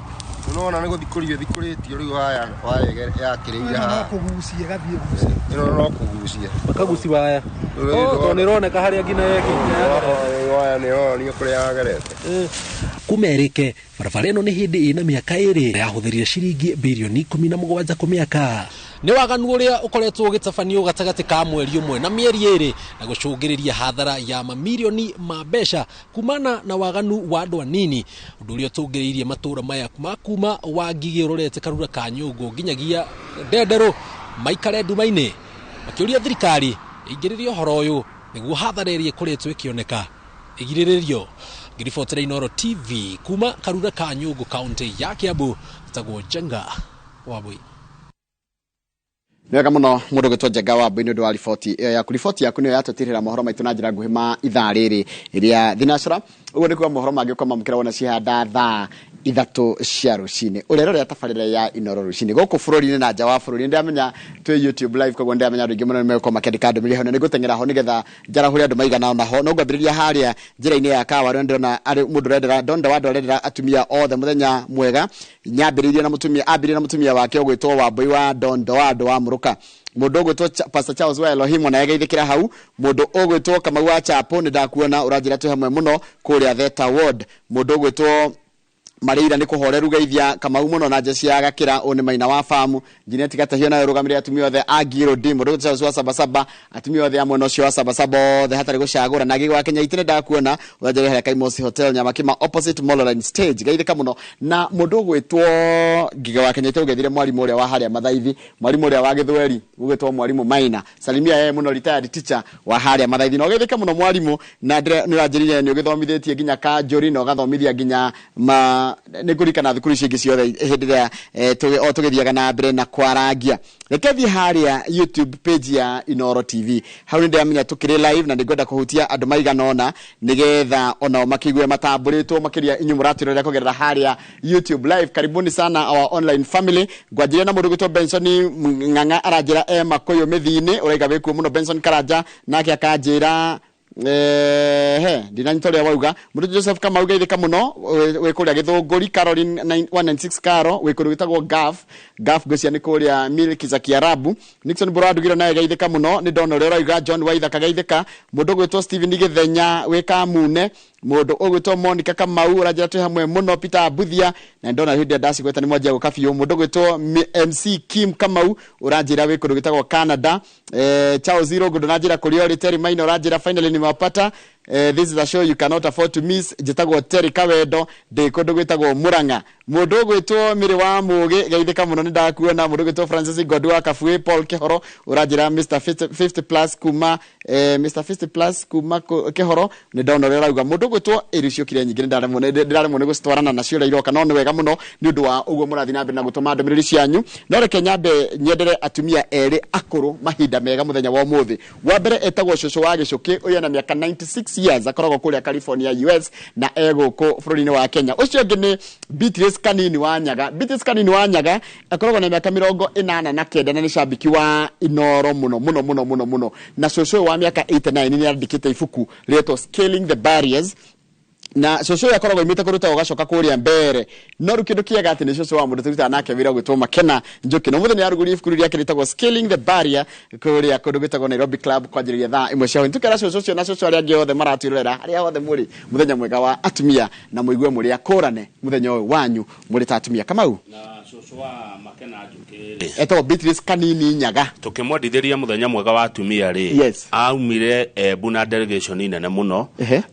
nĩwona nĩ gũthikũrio thikũrĩtio rĩu waya waya yakĩrĩire haha. Kũgucia gathiĩ gucia. Ĩno no kũgucia. Makaguci waya. Oh, tondũ nĩ ĩroneka harĩa nginya yekĩte. Waya nĩ ĩronania kũrĩa yagerete. Kumerĩke barabara ĩno nĩ hĩndĩ ĩna mĩaka ĩrĩ yahũthĩrire ciringi birioni 17 kũmĩaka. Nĩ waganu ũrĩa ũkoretwo ũgĩtabanio gatagatĩ ka mweri ũmwe na mĩeri 2 na gũcũngĩrĩria hathara ya mamirioni ma mbeca kumana na waganu wa andũ anini, ũndũ ũrĩa ũtũngĩrĩirie matũũra maya ma kuma Wangigĩ ũrorete Karura ka Nyũngũ nginyagia Ndenderũ maikare nduma-inĩ, makĩũria thirikari ĩingĩrĩrie ũhoro ũyũ nĩguo hathara ĩrĩa ĩkoretwo ĩkĩoneka ĩgirĩrĩrio. Ngĩribotera Inooro TV kuma Karura ka Nyũngũ kaunti ya Kiambu, njĩtagwo Njenga Wambui. Nĩ wega mũno mũndũ ũgĩtwo Njenga Wambui nĩ ũndũ wa riboti ĩyo yaku. Riboti yaku nĩyo yatũtirĩra mohoro maitũ na njĩra nguhĩ ma ithaa rĩrĩ rĩa thinacara. Ũguo nĩ kuga mohoro mangĩ ũkamamũkĩra wona cihanda thaa 3 cia rũcinĩ. Ũrerorera tabarĩra ya Inooro rũcinĩ gũkũ bũrũri-inĩ na nja wa bũrũri. Nĩndĩramenya twĩ YouTube live, koguo nĩndĩramenya andũ aingĩ mũno nĩmegũkorwo makĩandĩka ndũmĩrĩri hau, na nĩngũteng'era ho nĩgetha njarahũre andũ maigana ũna ho. No ngwambĩrĩria harĩa njĩra-inĩ ya Kawa, rĩrĩa ndĩrona arĩ mũndũ ũrendera Donda wa andũ arendera atumia othe mũthenya mwega. Nyambĩrĩirie na mũtumia, ambĩrĩrie na mũtumia wake ũgwĩtwo Wambui wa Donda wa andũ wa Mũrũka. Mũndũ ũgwĩtwo Pastor Charles wa Elohim ona yageithĩkĩra hau. Mũndũ ũgwĩtwo Kamau wa Chapo nĩndakuona ũranjĩra twĩ hamwe mũno kũrĩa Theta Ward. Mũndũ ũgwĩtwo Marĩira nĩ kũhoreru geithia Kamau mũno na njeci ya Gakĩra, ũyũ nĩ Maina wa Famu. Jeanette Gatahio nayo rũgamĩrĩre atumia othe a Ngiro D. Mũndũ ũgwĩtwo Charles wa Sabasaba, atumia othe a mwena ũcio wa Sabasaba othe hatarĩ gũcagũra. Na Gĩgwa Kenya itĩ nĩndakuona ũranjĩra harĩa Kaimosi Hotel Nyamakima opposite Mololine Stage, geithĩka mũno. Na mũndũ ũgwĩtwo Ngigĩ wa Kenya itĩ ũgeithire mwarimũ ũrĩa wa harĩa Mathaithi, mwarimũ ũrĩa wa Gĩthweri ũgwĩtwo mwarimũ Maina, salimia yeye mũno, retired teacher wa harĩa Mathaithi. Na ũgeithĩke mũno mwarimũ, na nĩ ũranjĩrire nĩ ũgĩthomithĩtie nginya Kanjũri na ũgathomithia nginya ma nĩ ngũririkana thukuru icio ingĩ ciothe hĩndĩ ĩrĩa o tũgĩthiaga na mbere na kwarangia. Reke thiĩ harĩa YouTube page ya Inooro TV, hau nĩ ndĩramenya tũkĩrĩ live na nĩngwenda kũhutia andũ maigana ũna nĩgetha onao makĩigue matambũrĩtwo makĩria inyuĩ mũratwĩrorera kũgerera harĩa YouTube live. Karibuni sana our online family. Ngwanjĩrĩria na mũndũ ũgwĩtwo Benson Ng'ang'a aranjĩra e Makũyũ mĩthi-inĩ, ũraiga wĩkuo mũno Benson Karanja, nake akanjĩra he ndinanyita ũrĩa wauga. Mũndũ Joseph Kamau geithĩka mũno wĩ kũrĩa Gĩthũngũri. Caroline 196 Caro wĩ kũndũ gwĩtagwo Gaf Gaf ngwĩciria nĩ kũrĩa Milki za Kiarabu. Nixon Borandugiro naye geithĩka mũno, nĩ ndona ũrĩa ũrauga. John Waithaka geithĩka. Mũndũ ũgwĩtwo Steven Gĩthenya wĩ Kamune. Mũndũ ũgwĩtwo Monica Kamau ũranjĩra twĩ hamwe mũno. Peter Abuthia na ndona hĩndĩ ĩrĩa ndacigweta nĩ mwanjia gũka biũ. Mũndũ ũgwĩtwo MC Kim Kamau ũranjĩra wĩ kũndũ gwĩtagwo Canada. Charles Irũngũ ndũnanjĩra kũrĩa ũrĩ. Terry Maina ũranjĩra finally nimewapata. This is a show you cannot afford to miss. Njĩtagwo Terry Kawendo ndĩ kũndũ gwĩtagwo Murang'a. Mũndũ ũgwĩtwo Mĩrĩ wa Mũgĩ geithĩka mũno, nĩ ndakuona. Mũndũ ũgwĩtwo Francis Ngodu wa Kabuĩ. Paul Kĩhoro ũranjĩra Mr 50 plus kuma Mr 50 plus kuma Kĩhoro, nĩ ndona ũrĩa ũrauga. Mũndũ ũgwĩtwo ĩri ciũkire nyingĩ, nĩ ndĩraremwo nĩ gũcitwarana nacio ũrĩa iroka, no nĩ wega mũno nĩ ũndũ wa ũguo mũrathiĩ na mbere na gũtũma ndũmĩrĩri cianyu. No reke nyambe nyendere atumia erĩ akũrũ mahinda mega mũthenya wa ũmũthĩ. Wa mbere etagwo cũcũ wa Gĩcũkĩ, ũyũ ena mĩaka 96 years, akoragwo kũrĩa California US na egũkũ bũrũri-inĩ wa Kenya. Ũcio ũngĩ nĩ Beatrice Kanini wa Nyaga. Beatrice Kanini wa Nyaga akoragwo na mĩaka 89 na nĩ cambiki wa Inooro mũno mũno mũno mũno mũno. Na cũcũ ũyũ wa mĩaka 89 nĩ andĩkĩte ibuku rĩetwo Scaling the Barriers, na cũcũ ũyũ akoragwo oimĩte kũndũ ta ũgacoka kũrĩa mbere. No rĩu kĩndũ kĩega atĩ nĩ cũcũ wa mũndũ tũrutaga nake wĩra ũgwĩtwo Makena Njũkĩ, na ũmũthĩ nĩ arugũria ibuku rĩu rĩake rĩtagwo Scaling the Barrier kũrĩa kũndũ gwĩtagwo Nairobi Club kwanjĩrĩria thaa 1 cia hwaĩ. Tũkera cũcũ ũcio na cũcũ arĩa angĩ othe maratwĩrorera harĩa hothe mũrĩ, mũthenya mwega wa atumia, na mũigue mũrĩ akũrane mũthenya ũyũ wanyu mũrĩ ta atumia. Kamau na cũcũ wa Makena Njũkĩ rĩ, etagwo Beatrice Kanini Nyaga, tũkĩmwendithĩria mũthenya mwega wa atumia rĩ, aumire Embu na delegation nene mũno,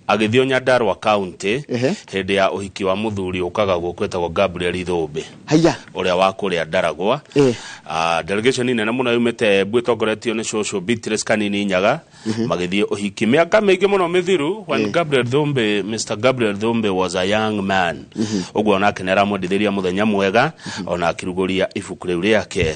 agĩthiĩ Nyandarua County hĩndĩ ya ũhiki wa mũthuri ũkaga gũkũ etagwo Gabriel Ithũmbĩ, haya ũrĩa wa kũrĩa Ndaragwa. Delegation nene mũno yumĩte Embu ĩtongoretio nĩ cũcũ Beatrice Kanini Nyaga, magĩthiĩ ũhiki mĩaka mĩingĩ mũno mĩthiru when Gabriel Thumbi, Mr Gabriel Thumbi was a young man. Ũguo onake nĩ aramwendithĩria mũthenya mwega. Ona akĩrugũria ibuku rĩu rĩake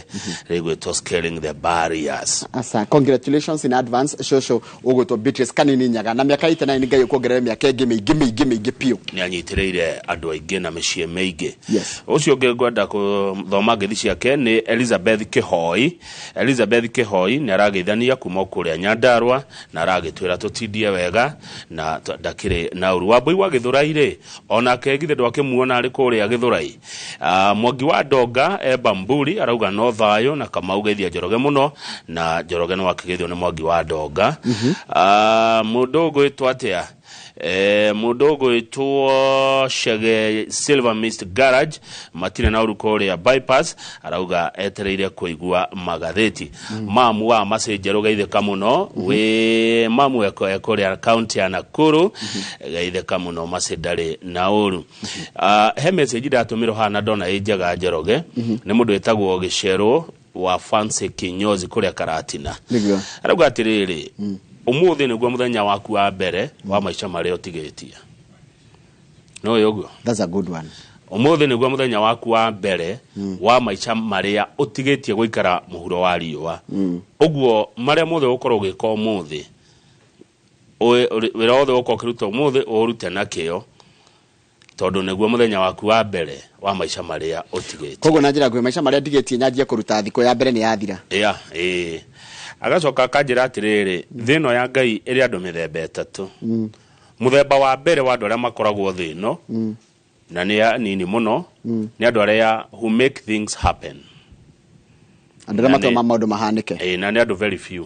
rĩgwĩtwo Scaling the Barriers. Asa, congratulations in advance shosho ũgwĩtwo Beatrice Kanini Nyaga na mĩaka 89. Ngai ũkuongerere mĩaka ĩngĩ mĩingĩ mĩingĩ mĩingĩ piũ. Nĩ anyitĩrĩire andũ aingĩ na mĩciĩ mĩingĩ. Yes. Ũcio ũngĩ ngwenda gũthoma ngeithi ciake nĩ Elizabeth Kĩhoi. Elizabeth Kĩhoi nĩ arageithania kuma kũrĩa Nyandarua na aragĩtwĩra tũtindie wega na ndakĩrĩ na ũru. Wambui wa Gĩthũrai rĩ, onake githĩ ndwakĩmuona arĩ kũrĩa Gĩthũrai? Ah, Mwangi wa Ndonga e Bamburi arauga no thayũ na Kamau geithia Njoroge mũno, na Njoroge nĩ wakĩgeithio nĩ Mwangi wa Ndonga. Ah, mũndũ ũgwĩtwo atĩa? Mũndũ ũgwĩtwo Chege Silver Mist Garage matirĩ na ũru kũrĩa bypass, arauga etereire kũigua magathĩti. Mamu wa Macenjerũ, geithĩka mũno wĩ mamu ekũrĩa kaunti ya Nakuru, geithĩka mũno, Macĩ ndarĩ na ũru. Ah, he message ndatũmĩrwo haha na ndona ĩ njega, Njoroge, nĩ mũndũ wĩtagwo Gĩcerũ wa Fancy Kinyozi kũrĩa Karatina. Arauga atĩrĩrĩ, ũmũthĩ nĩguo mũthenya waku wa mbere wa maica marĩa ũtigĩtie no ũguo. That's a good one. Ũmũthĩ nĩguo mũthenya waku wa mbere wa maica marĩa ũtigĩtie gũikara mũhuro wa riũa. Ũguo marĩa mothe ũgũkorwo ũgĩka ũmũthĩ, wĩra wothe ũgũkorwo ũkĩruta ũmũthĩ, ũrute na kĩo tondũ nĩguo mũthenya waku wa mbere wa maica marĩa ũtigĩtie. Koguo na njĩra nguhĩ, maica marĩa ndigĩtie nyanjie kũruta thikũ ya mbere nĩ yathira. Ya ĩĩ, agacoka akanjĩra atĩrĩrĩ, thĩ ĩno ya Ngai ĩrĩ andũ mĩthemba ĩtatũ. Mũthemba wa mbere wa andũ arĩa makoragwo thĩ ĩno, na nĩ anini mũno, nĩ andũ arĩa who make things happen. Andũ arĩa Na matũmaga maũndũ mahanĩke. Ĩĩ, na nĩ andũ very few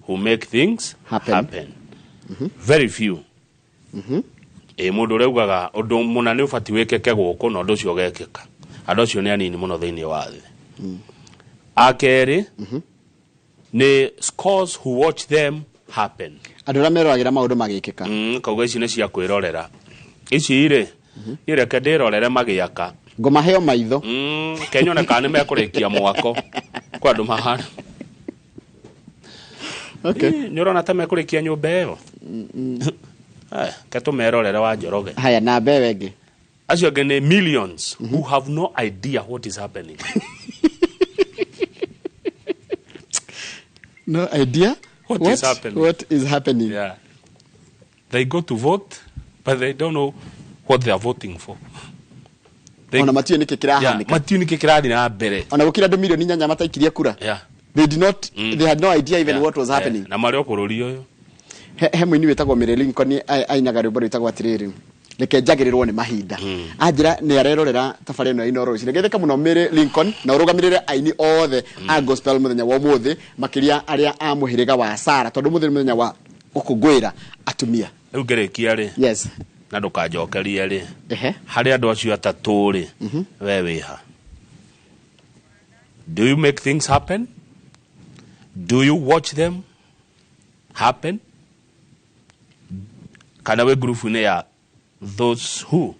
who make things happen. Happen. Very few. Ĩ mũndũ ũrĩa ugaga ũndũ mũna nĩ ũbatiĩ wĩkĩke gũkũ na ũndũ ũcio ũgekĩka, andũ acio nĩ anini mũno thĩinĩ wa thĩ. Akerĩ nĩ scores who watch them happen. Andũ arĩa meroragĩra maũndũ magĩkĩka. Kauga ici nĩ cia kwĩrorera, ici rĩ, niĩ reke ndĩrorere magĩaka. Ngũmaheo maitho. Kenyone kana nĩ mekũrĩkia mwako kwa andũ mahana. Nĩ ũrona ta mekũrĩkia nyũmba ĩyo? Eh, ke tũmerorere wa Njoroge. Haya, na mbewe ĩngĩ? Acio angĩ nĩ millions who have no idea what is happening. No idea. What is happening. What is happening. Yeah. They go to vote but they don't know what they are voting for. Ona matiũĩ nĩkĩ kĩrahanĩka. Matiũĩ nĩkĩ kĩrathiĩ na mbere. Ona gũkĩra andũ 8 milioni mataikirie kura, they did not, they had no idea even what was happening. Na marĩ o bũrũri ũyũ. He mũini wĩtagwo Mary Lincoln ainaga rwĩmbo rwĩtagwo atĩrĩrĩ, reke njagĩrĩrwo nĩ mahinda. Anjĩra nĩ arerorera tabarĩra ĩno ya Inooro rũcinĩ. Geithĩka mũno Mary Lincoln na ũrũgamĩrĩre aini othe a gospel mũthenya wa ũmũthĩ, makĩria arĩa a mũhĩrĩga wa Sara, tondũ ũmũthĩ nĩ mũthenya wa gũkũngũĩra atumia. Rĩu ngĩrĩkia rĩ, na ndũkanjokerie rĩ, harĩ andũ acio atatũ rĩ, we wĩha? Do you make things happen? Do you watch them happen? Kana wĩ ngurubu-inĩ ya those who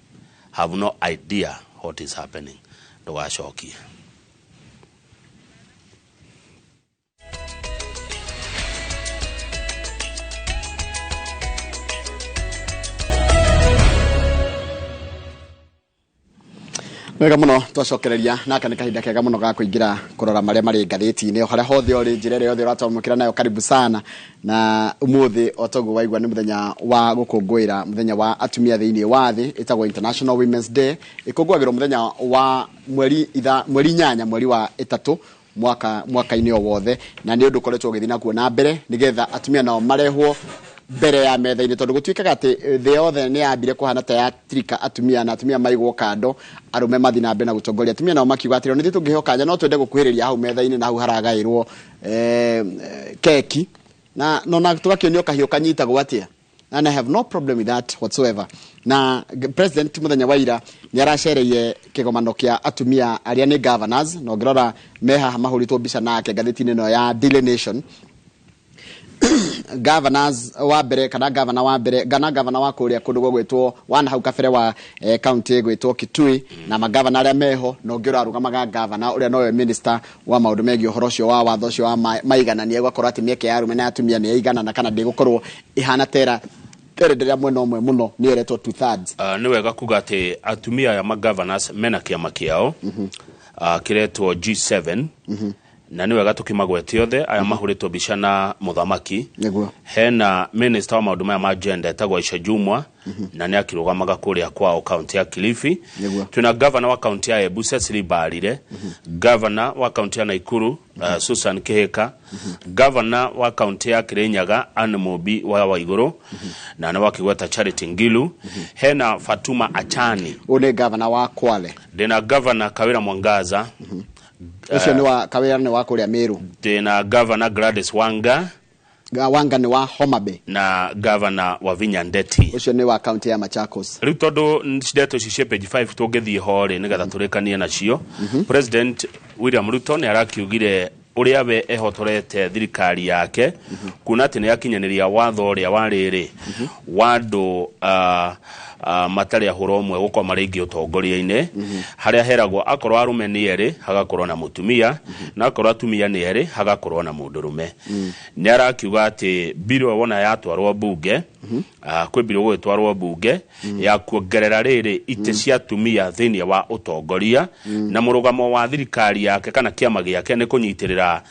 have no idea what is happening? Ndũgacokie. Wega muno, twacokereria naka nĩ kahinda kega mũno ga kũingĩra kũrora marĩa marĩ ngathĩti-inĩ o harĩa hothe ũrĩ, njĩra ĩrĩa yothe ũratwamũkĩra nayo, karibu sana. Na ũmũthĩ o toguo waigua nĩ mũthenya wa gũkũngũĩra mũthenya wa atumia thĩinĩ wa thĩ, ĩtagwo International Women's Day. Ĩkũngũagĩrwo mũthenya wa mweri 8 mweri wa 3 mwaka mwaka-inĩ o wothe, na nĩ ũndũ ũkoretwo ũgĩthiĩ nakuo na mbere nĩgetha atumia nao marehwo mbere ya metha-inĩ, tondũ gũtuĩkaga atĩ thĩ yothe nĩ yambire kũhana ta yatirika atumia na atumia maigwo kando, arũme mathiĩ na mbere na gũtongoria. Atumia nao makiuga atĩrĩ, nĩ tũngĩheo kanya no twende gũkuhĩrĩria hau metha-inĩ na hau haragaĩrwo keki na no na tũgakĩonio kahiũ kanyitagwo atĩa, and I have no problem with that whatsoever. Na president mũthenya wa ira nĩ aracereire kĩgomano kĩa atumia arĩa nĩ governors, na ũngĩrora me haha mahũrĩtwo mbica nake ngathĩti-inĩ ĩno ya Daily Nation. Governors wa mbere kana governor wa mbere kana governor wa kũrĩa kũndũ gũgwĩtwo wa na hau kabere wa county gwĩtwo Kitui na magavana arĩa meho, na ũngĩ ũrarũgamaga governor ũrĩa nowe minister wa maũndũ megiĩ ũhoro ũcio wa watho ũcio wa maiganania, gũgakorwo atĩ mĩeke ya arũme na atumia nĩ yaigana kana ndĩgũkorwo ĩhana tera terenderea mwena ũmwe mũno, nĩ ĩretwo two thirds. Nĩ wega kuga atĩ atumia aya magovernors mena kĩama kĩao. kĩretwo G7 na nĩ wega tũkĩmagwete othe aya mahũrĩtwo mbica na mũthamaki. Nĩguo. Hena minister wa maũndũ maya ma gender etagwo Aisha Jumwa, na nĩ akĩrũgamaga kũrĩa kwao kaunti ya Kilifi. Nĩguo. Twĩna governor wa kaunti ya Embu Cecily Mbarire, governor wa kaunti ya Nakuru Susan Kihika, governor wa kaunti ya Kirinyaga Anne Mumbi wa Waiguru, na nĩ wakĩgweta Charity Ngilu. Hena Fatuma Achani. Ũyũ nĩ gavana wa Kwale. Ndĩna governor Kawira Mwangaza. Ũcio nĩ wa Kawira, nĩ wa kũrĩa Meru. Ndĩna governor Gladys Wanga. Wanga nĩ wa Homa Bay. Na governor Wavinya Ndeti. Ũcio nĩ wa kaunti ya Machakos. Rĩu tondũ ndeto ici cia page 5 tũngĩthiĩ ho rĩ nĩgetha tũrĩkanie nacio, President William Ruto nĩ arakiugire ũrĩa we ehotorete thirikari yake kuona atĩ nĩ akinyanĩria watho ũrĩa warĩrĩ wa andũ matarĩ ahũra ũmwe gũkorwo marĩ aingĩ ũtongoria-inĩ, harĩa heragwo akorwo arũme nĩ erĩ hagakorwo na mũtumia, na akorwo atumia nĩ erĩ hagakorwo na mũndũrũme. Nĩ arakiuga atĩ mbirũ ĩyo wona yatwarwo mbunge, kwĩ mbirũ gũgĩtwarwo mbunge ya kuongerera rĩrĩ itĩ cia atumia thĩinĩ wa ũtongoria, na mũrũgamo wa thirikari yake kana kĩama gĩake nĩ kũnyitĩrĩra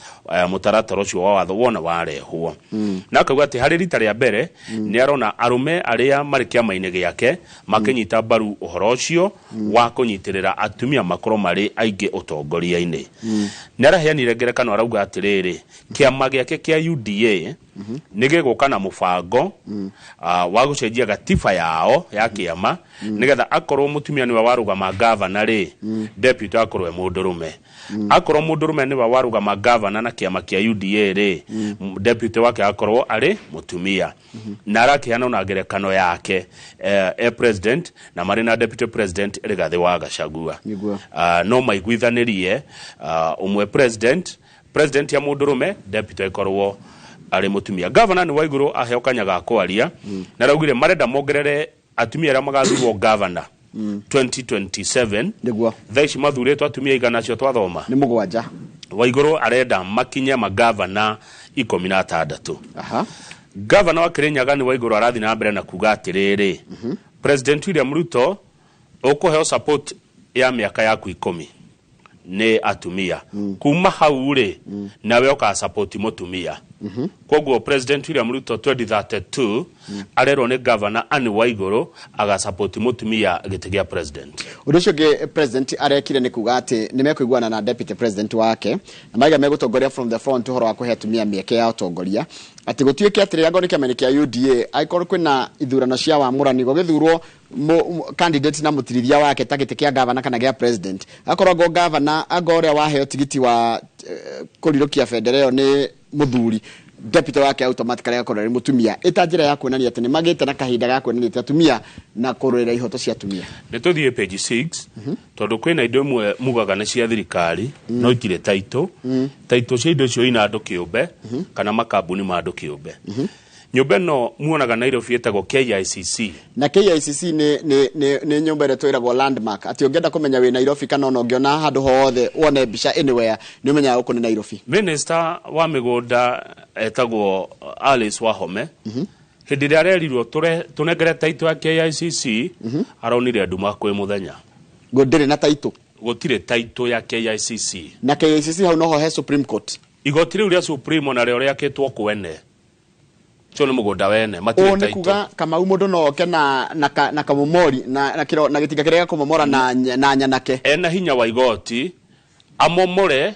mũtaratara ũcio wa watho wona warehwo. Na akauga atĩ harĩ rita rĩa mbere nĩ arona arũme arĩa marĩ kĩama-inĩ gĩake makĩnyita mbaru ũhoro ũcio wa kũnyitĩrĩra atumia makorwo marĩ aingĩ ũtongoria-inĩ. Nĩ araheanire ngerekano, arauga atĩrĩrĩ, kĩama gĩake kĩa UDA nĩ gĩgũka na mũbango wa gũcenjia gatiba yao ya kĩama nĩgetha akorwo mũtumia nĩwe warũgama gavana rĩ, deputy akorwo e mũndũrũme, akorwo mũndũrũme nĩwe warũgama gavana na kĩama kĩa UDA rĩ, deputy wake akorwo arĩ mũtumia. Na arakĩheana ona ngerekano yake e president na marĩ na deputy president Rigathĩ wa Gachagua. Nĩguo. No maiguithanĩrie ũmwe president ya mũndũrũme, deputy akorwo arĩ mũtumia. Governor nĩ Waiguru aheo kanya ga kwaria na araugire marenda mongerere atumia arĩa magathurwo governor 2027. Nĩguo. Thaa ici mathurĩtwo atumia igana acio twathoma nĩ 7. Waiguru arenda makinye magavana 16. Gavana wa Kirinyaga nĩ Waiguru arathiĩ na mbere na kuga atĩrĩrĩ, President William Ruto ũkũheo support ya mĩaka yaku 10 nĩ atumia, kuma hau rĩ nawe ũka support mũtumia. Koguo President William Ruto 2032 arerwo nĩ Governor Anne Waiguru agasupport mũtumia gĩtĩ gĩa president. Ũndũ ũcio ũngĩ president arekire nĩ kuga atĩ nĩ mekũiguana na deputy president wake na maiga megũtongoria from the front ũhoro wa kũhe atumia mĩeke ya ũtongoria, atĩ gũtuĩke atĩrĩ angorwo nĩ kĩama-inĩ kĩa UDA angĩkorwo kwĩna ithurano cia wamũrani gũgĩthurwo candidate na mũtirithia wake ta gĩtĩ kĩa gavana kana gĩa president, akorwo ngo gavana ango ũrĩa waheo tigiti wa kũrirũkia bendera ĩyo nĩ mũthuri, deputy wake automatically agakorwo arĩ mũtumia, ĩta njĩra ya kuonania atĩ nĩ magĩte na kahinda ga kuonania atĩ atumia na kũrũĩra ihoto cia atumia. Nĩ tũthiĩ page 6 tondũ kwĩna indo imwe mugaga nĩ cia thirikari no itirĩ taitũ. Taitũ cia indo icio ina andũ kĩũmbe kana makambuni ma andũ kĩũmbe. Nyũmba ĩno muonaga Nairobi ĩtagwo KICC. Na KICC nĩ nyũmba ĩrĩa twĩragwo landmark, atĩ ũngĩenda kũmenya wĩ Nairobi kana ona ũngĩona handũ hothe wone mbica anywhere nĩ ũmenyaga gũkũ nĩ Nairobi. Minister wa mĩgũnda etagwo Alice Wahome, hĩndĩ ĩrĩa arerirwo tũnengere taitũ ya KICC, aronire nduma kwĩ mũthenya. Gũtirĩ na taitũ. Gũtirĩ taitũ ya KICC. Na KICC hau noho he Supreme Court. Igoti rĩu rĩa Supreme onarĩo rĩakĩtwo kwene. Ũcio nĩ mũgũnda wene, matirĩ Ũũ nĩ taitũ. kuga Kamau mũndũ no oke na kamomori na gĩtinga kĩrĩa gĩa kũmomora na nyanake. Ena hinya wa igoti amomore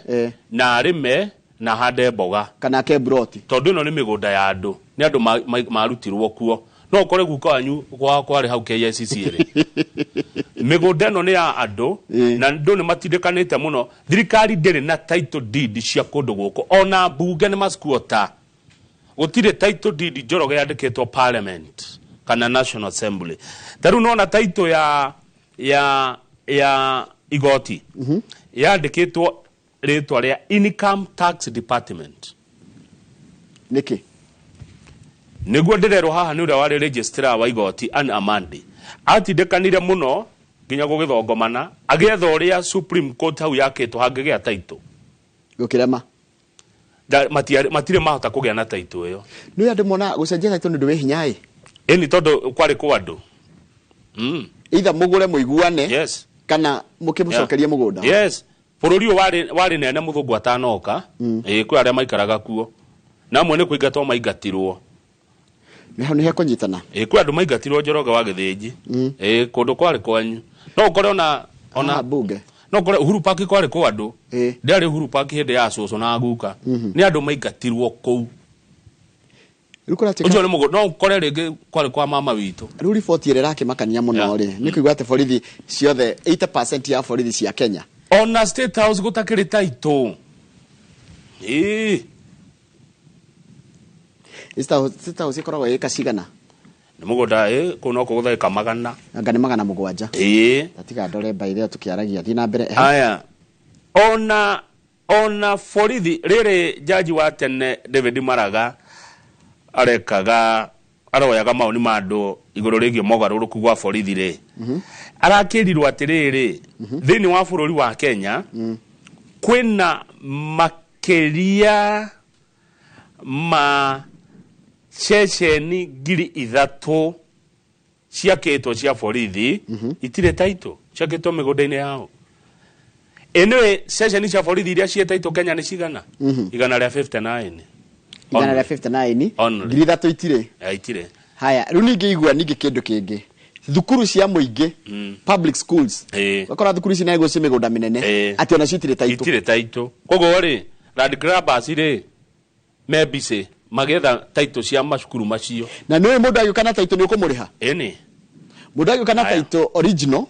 na arĩme na hande mboga kana ake broti, tondũ ĩno nĩ mĩgũnda ya andũ, nĩ andũ marutirwo kuo. No ũkore guka wanyu kwarĩ hau KICC ĩrĩ. Mĩgũnda ĩno nĩ ya andũ na andũ nĩ matindĩkanĩte mũno. Thirikari ndĩrĩ na title deed cia kũndũ gũkũ, ona mbunge nĩ masquota. Gũtirĩ title deed Njoroge yandĩkĩtwo parliament kana National Assembly. Ta rĩu nona title ya igoti yandĩkĩtwo rĩtwa rĩa Income Tax Department. Nĩkĩ? Nĩguo ndĩrerwo haha nĩ ũrĩa warĩ registrar wa igoti Anne Amandi atindĩkanire mũno nginya gũgĩthongomana agĩetha ũrĩa Supreme Court hau yakĩtwo hangĩgĩa title. Gũkĩrema. Matirĩ mahota kũgĩa na title ĩyo. Nĩ andũ mona gũcenjia title nĩ ũndũ wĩ hinya ĩ? Ĩni tondũ kwarĩ kwa andũ. Either mũgũre mũiguane Yes. kana mũkĩmũcokerie mũgũnda. Yes. Bũrũri ũyũ warĩ nene mũthũngũ atanoka. Ĩĩ, kwĩ arĩa maikaraga kuo na amwe nĩ kũingatwo maingatirwo. Nĩ hau nĩ hekũnyitana. Ĩĩ, kwĩ andũ maingatirwo, Njoroge wa Gĩthĩnji. Ĩĩ, kũndũ kwarĩ kwanyu no ũkore ona bunge. No ũkore Uhuru Park kwarĩ kwa andũ. Ndĩarĩ Uhuru Park hĩndĩ ya cũcũ na guka, nĩ andũ maingatirwo kũu. Rĩu kũratuĩka Ũcio nĩ mũgũnda no ũkore rĩngĩ kwarĩ kwa mama witũ. Rĩu riboti ĩrĩa ĩrakĩmakania mũno rĩ, nĩ kũigua atĩ borithi ciothe, 80% ya borithi cia Kenya, Ona State House gũtakĩrĩ taitũ, ĩĩ. State House ĩkoragwo ĩka cigana? Nĩ mũgũnda, ĩ, kũu no kũgũtha 700. Anga nĩ 700? Ĩĩ. Tatiga ndore mbaithe tũkĩaragia, thiĩ na mbere, ehe. Aya, ona borithi rĩrĩ, jaji wa tene David Maraga arekaga aroyaga maoni ma andũ igũrũ rĩgiĩ mogarũrũku gwa borithi rĩ, arakĩrirwo atĩrĩrĩ, thĩinĩ wa bũrũri wa Kenya kwĩna makĩria ma ceceni 3000 ciakĩtwo cia borithi itirĩ taitũ, ciakĩtwo mĩgũnda-inĩ yao. Anyway, ceceni cia borithi iria ciĩ taitũ Kenya nĩ cigana? 159. 159? Only. 3000 itirĩ? Itirĩ. Haya, rĩu ningĩ igua ningĩ kĩndũ kĩngĩ, thukuru cia mũingĩ, public schools, ũgakora thukuru ici naguo ci mĩgũnda mĩnene, atĩ onacio itirĩ taitũ. Itirĩ taitũ. Koguo rĩ, land grabbers rĩ, me busy magĩetha taitũ cia macukuru macio. Na nĩũĩ mũndũ agĩũka na taitũ nĩ ũkũmũrĩha. Ĩni. Mũndũ agĩũka na Haya. taitũ original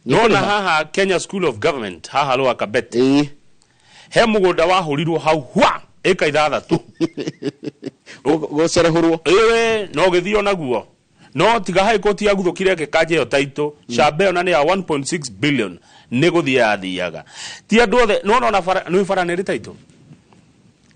nĩ Nona ũkũrĩha. haha Kenya School of Government haha Lower Kabete he mũgũnda wahũrirwo hau hwa ĩka 6. Gũcerehũrwo. Ĩĩ, no gĩthio naguo no tiga High Court yaguthũkire ĩgĩkanja ĩyo taitũ, camba ĩyo na nĩ ya 1.6 billion nĩ gũthiĩ yathiaga. Ti andũ othe nona ona bara nĩ bara nĩ ĩrĩ taitũ,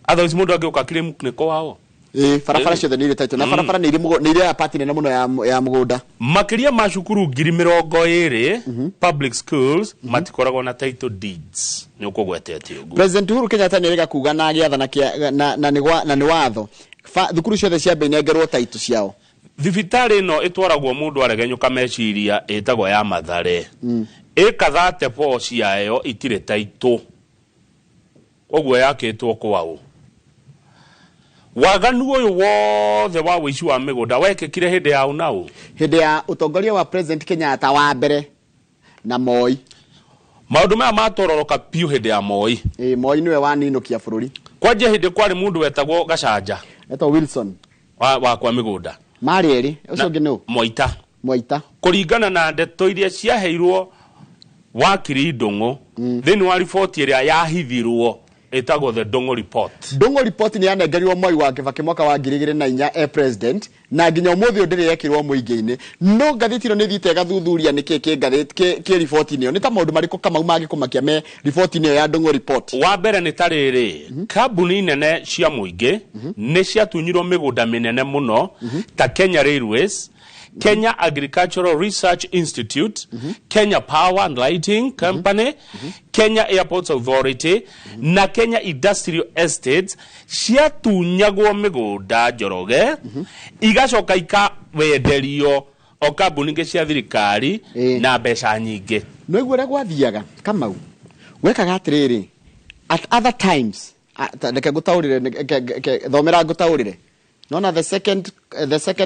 otherwise mũndũ angĩũka claim nĩ kwao. Ĩĩ, barabara ciothe nĩ irĩ taitũ na barabara nĩ irĩ nĩ irĩ pati nene mũno ya mũgũnda. Makĩria ma cukuru 20,000 public schools matikoragwo na title deeds, nĩ ũkũgwetete ũguo. President Uhuru Kenyatta nĩ arega kuga na agĩathana na nĩ watho, thukuru ciothe ciambe inengerwo taitũ ciao. Thibitarĩ ĩno ĩtwaragwo mũndũ aregenyũka meciria ĩtagwo ya Mathare, ĩka 34 ciayo itirĩ taitũ, ũguo yakĩtwo kwao. Waganu ũyũ wothe wa wĩici wa mĩgũnda wekĩkire hĩndĩ ya ũnaũ? Hĩndĩ ya ũtongoria wa President Kenyatta wa mbere na Moi. Maũndũ maya matororoka piũ hĩndĩ ya Moi. Ĩĩ, Moi nĩwe waninũkia bũrũri. Kwanjia hĩndĩ kwarĩ mũndũ wetagwo Gacanja. Etagwo Wilson. Wa kwa mĩgũnda. Marĩ erĩ, ũcio ũngĩ nũ? Moita. Mwaita. Kũringana na ndeto iria ciaheirwo wakiri Ndũng'ũ thĩinĩ wa riboti ĩrĩa yahithirwo ĩtagwo the Ndũng'ũ Report. Ndũng'ũ Report nĩ yanengerirwo Moi wa Kibaki mwaka wa 2004 e president, na nginya ũmũthĩ ũyũ ndĩrĩ yekĩrwo mũingĩ-inĩ. No ngathĩti ĩno nĩ ĩthiĩte ĩgathuthuria nĩkĩ kĩ ngathĩti kĩ riboti-inĩ ĩyo, nĩ ta maũndũ marĩkũ Kamau mangĩkũmakia me riboti-inĩ ĩyo ya Ndũng'ũ Report? Wa mbere nĩ ta rĩrĩ, kambuni nene cia mũingĩ nĩ ciatunyirwo mĩgũnda mĩnene mũno ta Kenya Railways, Kenya Agricultural Research Institute, Kenya Power and Lighting Company, Kenya Airports Authority na Kenya Industrial Estates ciatunyagwo mĩgũnda, Njoroge, igacoka ikawenderio o kambuni ingĩ cia thirikari na mbeca nyingĩ. No iguo ũrĩa gwathiaga, Kamau, wekaga atĩrĩrĩ, at other times, reke ngũtaũrĩre, thomera ngũtaũrĩre. Nona the second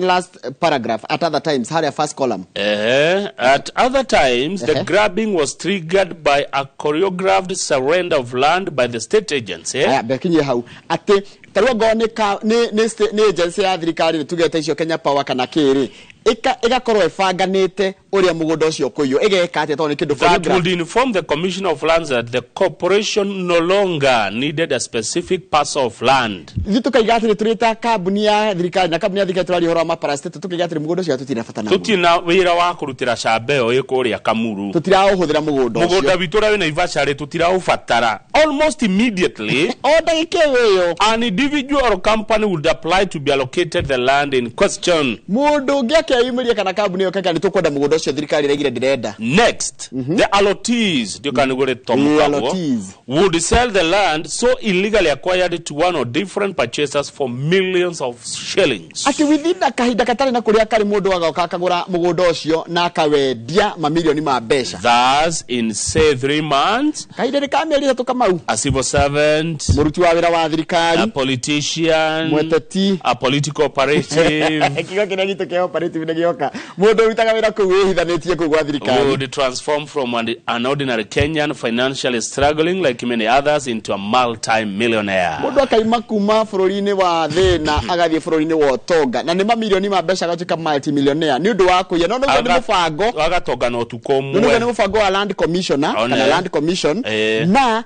last paragraph, at other times, harĩa first column. At other times, the grabbing was triggered by a choreographed surrender of land by the state agency. Aya, mbekinyie hau atĩ tarĩu angorwo nĩ agency ya thirikari, nĩ tugete icio Kenya Power kana kĩrĩ, ĩgakorwo ĩbanganĩte ũrĩa mũgũnda ũcio ũkũiywo, ĩgeka atĩa, tondũ nĩ kĩndũ That choreographed. would inform the Commissioner of Lands that the corporation no longer needed a specific parcel of land. Ithuĩ tũkaiga atĩrĩ, tũrĩ ta kambuni ya thirikari, na kambuni ya thirikari tũraria ũhoro wa maparastatal, tũkaiga atĩrĩ, mũgũnda ũcio tũtirĩ na bata naguo. Tũtirĩ na wĩra wa kũrutĩra camba ĩyo ĩ kũrĩa Kamuru. Tũtiraũhũthĩra mũgũnda ũcio. Mũgũnda witũ ũrĩa wĩ Naivasha rĩ, tũtiraũbatara. Almost immediately, o ndagĩka ĩyo, an individual or company would apply to be allocated the land in question. Mũndũ ũngĩ Keyumĩrie kana kambuni ĩyo kaka nĩ tũkwenda mũgũnda ũcio, thirikari ĩraigire ndĩrenda. Next, the allottees, ndio kana nĩguo rĩtomũkagwo, Allottees. would sell the land so illegally acquired to one or different purchasers for millions of shillings. Atĩ within na kahinda gatarĩ na kũrĩa karĩ, mũndũ agoka akagũra mũgũnda ũcio na akawendia mamirioni ma mbeca. Thus, in say 3 months, kahinda-inĩ ka mĩeri 3, Kamau, a civil servant, mũruti wa wĩra wa thirikari, a politician, mweteti, a political operative kiugo kĩrĩa gitũ kĩa operative nĩ gĩoka, mũndũ ũrutaga wĩra kũu wĩhithanĩtie kũu gwa thirikari, would transform from an ordinary Kenyan financially struggling like many others into a multi-millionaire. Mũndũ akaima kuma bũrũri-inĩ wa thĩna agathiĩ bũrũri-inĩ wa ũtonga na nĩ mamirioni ma mbeca, agatuĩka multimillionaire nĩ ũndũ wa kũiya. No nĩguo nĩ mũbango Agatonga na ũtukũ nĩ nĩguo nĩ ũmwe. Mũbango wa land commissioner One. kana land commission na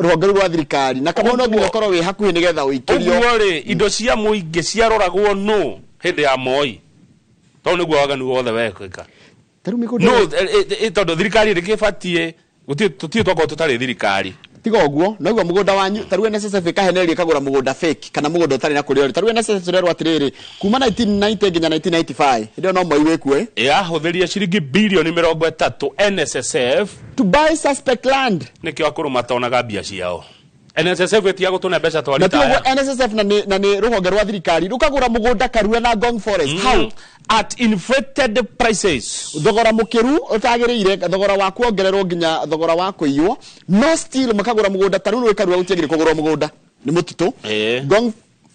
rũhonge rũu rwa thirikari na kamau no nginya ũkorwo wĩ hakuhĩ nĩgetha ũikĩrio. Ũguo rĩ, indo cia mũingĩ ciaroragwo nũ hĩndĩ ya Moi? Tondũ nĩguo waganu wothe wekĩka. Tarĩu mĩgũnda No tondũ thirikari ĩrĩkĩbatiĩ tũtirĩ twakorwo tũtarĩ thirikari. Tiga ũguo, noguo mũgũnda wanyu tarĩu NSSF ĩkahenereria ĩkagũra mũgũnda fake kana mũgũnda ũtarĩ na kũrĩa ũrĩ. Tarĩu NSSF tũrerwo atĩrĩrĩ, kuma 1990 nginya 1995, hĩndĩ ĩyo no Moi wĩkuo, Yahũthĩria ciringi bilioni 30 NSSF to buy suspect land. Nĩkĩo akũrũ matonaga mbia ciao. NSSF ĩtiga gũtũne mbeca Na twaritaya. tiga ũguo, NSSF na nĩ rũhonge rwa thirikari rũkagũra mũgũnda Karua na Ngong Forest. How? At inflated prices. Thogora mũkĩru ũtagĩrĩire, thogora wa kuongererwo nginya thogora wa kũiywo, no still makagũra mũgũnda. Tarĩu nĩ Karua gũtiagĩrĩire kũgũrwo mũgũnda, nĩ mũtitũ. Ngong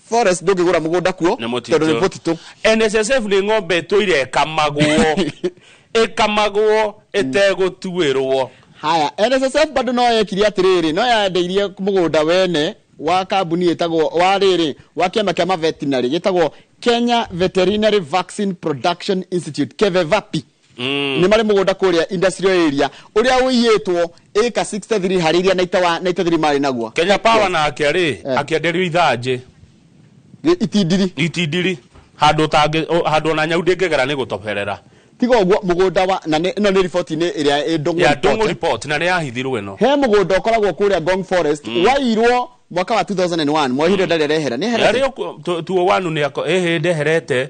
Forest ndũngĩgũra mũgũnda kuo Nĩ mũtitũ. tondũ nĩ mũtitũ. NSSF nĩ ng'ombe ĩtũire ĩkamagwo, ĩkamagwo ĩtegũtuĩrwo. Haya, NSSF bado no yekire atĩrĩrĩ, no yendeirie mũgũnda wene wa kambuni ĩtagwo wa rĩrĩ wa kĩama kĩa maveterinary gĩtagwo Kenya Veterinary Vaccine Production Institute, KEVEVAPI. Nĩ marĩ mũgũnda kũrĩa industrial area ũrĩa ũiyĩtwo ĩka 63 harĩ iria 93 marĩ naguo. Kenya Power nake rĩ, akĩenderio ithanjĩ. Itindiri. Itindiri handũ ũtangĩ handũ ona nyau ndĩngĩgera nĩ gũtoberera. Tiga ũguo, mũgũnda wa na ĩno nĩ riboti-inĩ ĩrĩa ĩ Ndung'u Ya report, Ndung'u eh. report na nĩ yahithirwo ĩno. He mũgũnda ũkoragwo kũrĩa Ngong Forest wairwo mwaka wa 2001. Moi hĩndĩ ndarĩ arehera, nĩ eherete. Yarĩ tuo wanu nĩ ako ĩhĩ ndeherete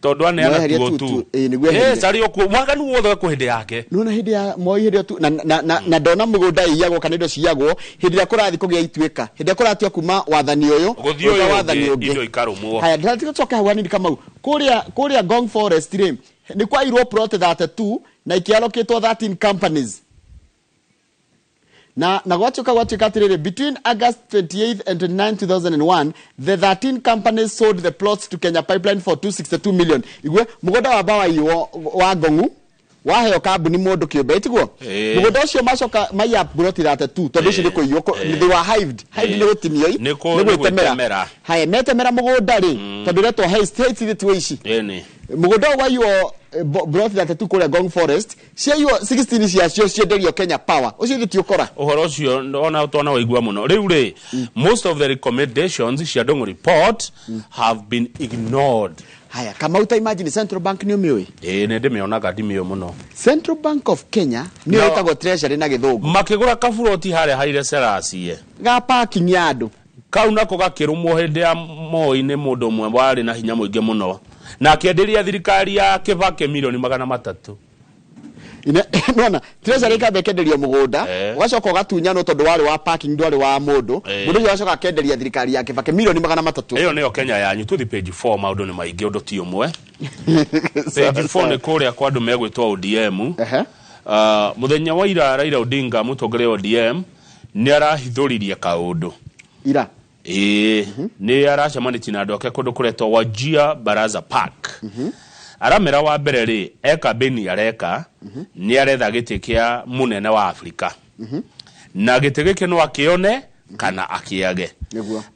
tondũ aneana Nĩeherie tuo tu- tu. ĩĩ, nĩguo eherire. Yes, arĩ okuo mwaganu wothe wekwo hĩndĩ yake. Nona hĩndĩ ya Moi, hĩndĩ ĩyo tu na ndona mũgũnda iyagwo kana indo ciyagwo hĩndĩ ĩrĩa kũrathiĩ kũgĩa ituĩka, hĩndĩ ĩrĩa kũratua kuma wathani ũyũ gũthiĩ gũka ũyũ wathani ũngĩ ũngĩ. Indo ikarũmwo. Haya, ndĩratiga tũcoke hau hanini, Kamau. Kũrĩa Ngong Forest rĩ, nĩ kwairwo plot 32 na ikĩalokĩtwo 13 companies na gwatuĩka atĩrĩrĩ, between August 28 and 29 2001, the 13 companies sold the plots to Kenya Pipeline for 262 million. Igwe mũgũnda wamba waiywo wa Ngongu waheo kambuni mũndũ kĩũmbe, ĩtiguo? Mũgũnda ũcio macoka maiya ploti 32 tondũ ũcio nĩ kũiywo, they were hived. Hived nĩ gũtinio, Nĩ nĩ nĩ gwĩtemera. Gwĩtemera. Haya, metemera mũgũnda rĩ, tondũ ũretwo heist. Heist ithe ti ũici. Ĩni. Mũgũnda ũyũ waiywo, plot 32 kũrĩa Ngong Forest, ciaiywo 16 ciacio cienderio Kenya Power. Ũcio ithe ti ũkora? Ũhoro ũcio ona twana waigua mũno rĩu rĩ, most of the recommendations cia Ndung'u report have been ignored. Haya, Kamau, ta imagine Central Bank, nĩ ũmĩũĩ? Ĩĩ, nĩ ndĩmĩonaga, ndimĩũĩ mũno. Central Bank of Kenya nĩyo ĩtagwo Treasury na gĩthũngũ. Makĩgũra kaburoti harĩa Haile Selassie ga parking ya andũ. Kau nako gakĩrũmwo hĩndĩ ya Moi nĩ mũndũ ũmwe warĩ na hinya mũingĩ mũno na akĩenderia thirikari ya Kibaki milioni 300. Nona Treasury ikamba ĩkenderio mũgũnda, ũgacoka ũgatunyanwo tondũ warĩ wa parking, ndwarĩ wa mũndũ. Mũndũ ũcio agacoka akenderia thirikari ya Kibaki milioni 300. Ĩyo nĩyo Kenya yanyu. Tũthi page 4, maũndũ nĩ maingĩ, ũndũ ti ũmwe. Page 4 nĩ kũrĩa kwa andũ megwĩtwo ODM. Mũthenya wa ira, Raila Odinga, mũtongoria wa ODM, nĩ arahithũririe kaũndũ. Ira? Ĩĩ, nĩ aracemanĩtie na andũ ake kũndũ kũretwo Wajir Baraza Park. Aramera wa mbere rĩ, e kambĩni areka, nĩ aretha gĩtĩ kĩa mũnene wa Afrika, na gĩtĩ gĩkĩ no akĩone kana akĩage.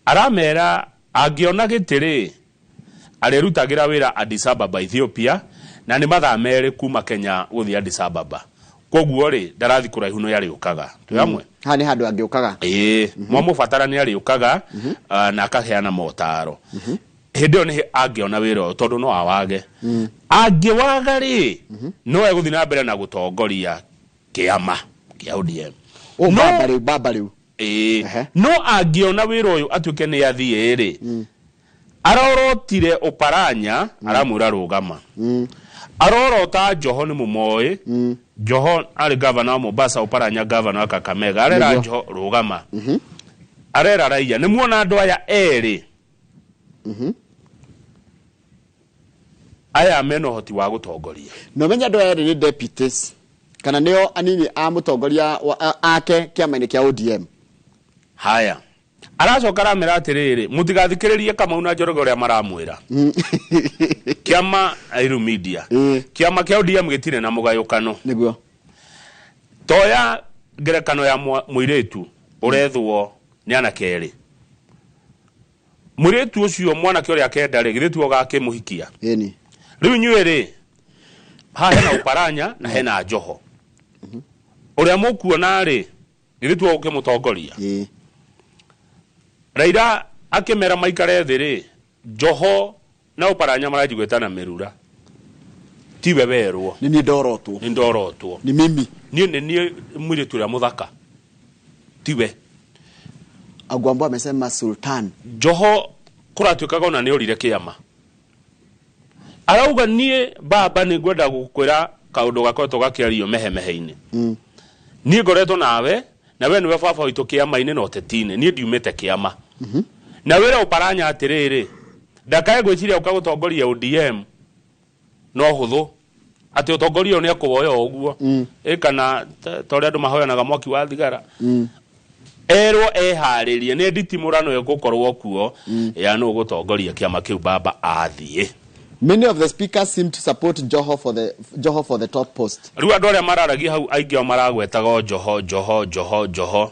Aramera angĩona gĩtĩ rĩ, arĩrutagĩra wĩra Addis Ababa, Ethiopia, na nĩ mathaa 2 kuma Kenya gũthiĩ Addis Ababa, koguo rĩ, ndarathi kũraihu, no arĩũkaga. Twĩ hamwe? Haha nĩ handũ angĩũkaga. Ĩĩ, mwamũbatara nĩ arĩũkaga, na akaheana motaro. Hĩndĩ ĩyo nĩ angĩona wĩra ũyũ, tondũ no awage. Angĩwaga rĩ, no egũthiĩ na mbere na gũtongoria kĩama kĩa ODM. O baba rĩu, baba rĩu. Ĩĩ, no angĩona wĩra ũyũ atuĩke nĩ athiĩ rĩ, Arorotire Oparanya aramwĩra rũgama. Arorota Joho nĩ mũmoĩ. Joho arĩ gavana wa Mombasa, Oparanya gavana wa Kakamega. Arera Nĩguo. Joho rũgama. Arera raia nĩ muona andũ aya erĩ aya mena ũhoti wa gũtongoria. Na ũmenye andũ aya erĩ nĩ deputies kana nĩo anini a mũtongoria ake kĩama-inĩ kĩa ODM. Haya, aracoka aramera atĩrĩrĩ, mũtigathikĩrĩrie Kamau na Njoroge ũrĩa maramwĩra. Kĩama Airu Media, kĩama kĩa ODM gĩtirĩ na mũgayũkano. Nĩguo. Toya ngerekano ya mũirĩtu ũrethwo nĩ anake erĩ. Mũirĩtu ũcio mwanake ũrĩa akenda rĩ, githĩ tiwe ũgakĩmũhikia? Ĩni. Rĩu inyuĩ rĩ, haha hena Oparanya na hena Joho. Ũrĩa mũkuona rĩ, githĩ tiwe ũkĩmũtongoria? Raila akĩmera maikare thĩ rĩ, Joho na Oparanya maranji gwĩtana mĩrura. Tiwe werwo. Nĩ niĩ ndorotwo. Nĩ ndorotwo. Ni mimi. Niĩ nĩ niĩ mũirĩtu ũrĩa mũthaka. Tiwe. Agwambo amesema Sultan. Joho kũratuĩkaga ona nĩ orire kĩama. Arauga niĩ baba nĩ ngwenda gũkwĩra kaũndũ gakoretwo gakĩario mehemehe-inĩ. Niĩ ngoretwo nawe na we nĩwe baba witũ kĩama-inĩ na ũteti-inĩ, niĩ ndiumĩte kĩama. Na wĩre Oparanya atĩrĩrĩ, ndakae gwĩciria ũka gũtongoria ODM no hũthũ, atĩ ũtongoria ũyũ nĩ ekũwoya o ũguo. Ĩ kana ta ũrĩa andũ mahoyanaga mwaki wa thigara. Erwo eharĩrie nĩ nditimũrano ĩgũkorwo kuo ya nũ ũgũtongoria kĩama kĩu baba athiĩ. Many of the speakers seem to support Joho for the top post. Rĩu andũ arĩa mararagia hau aingĩ ao maragwetaga o Joho Joho Joho Joho.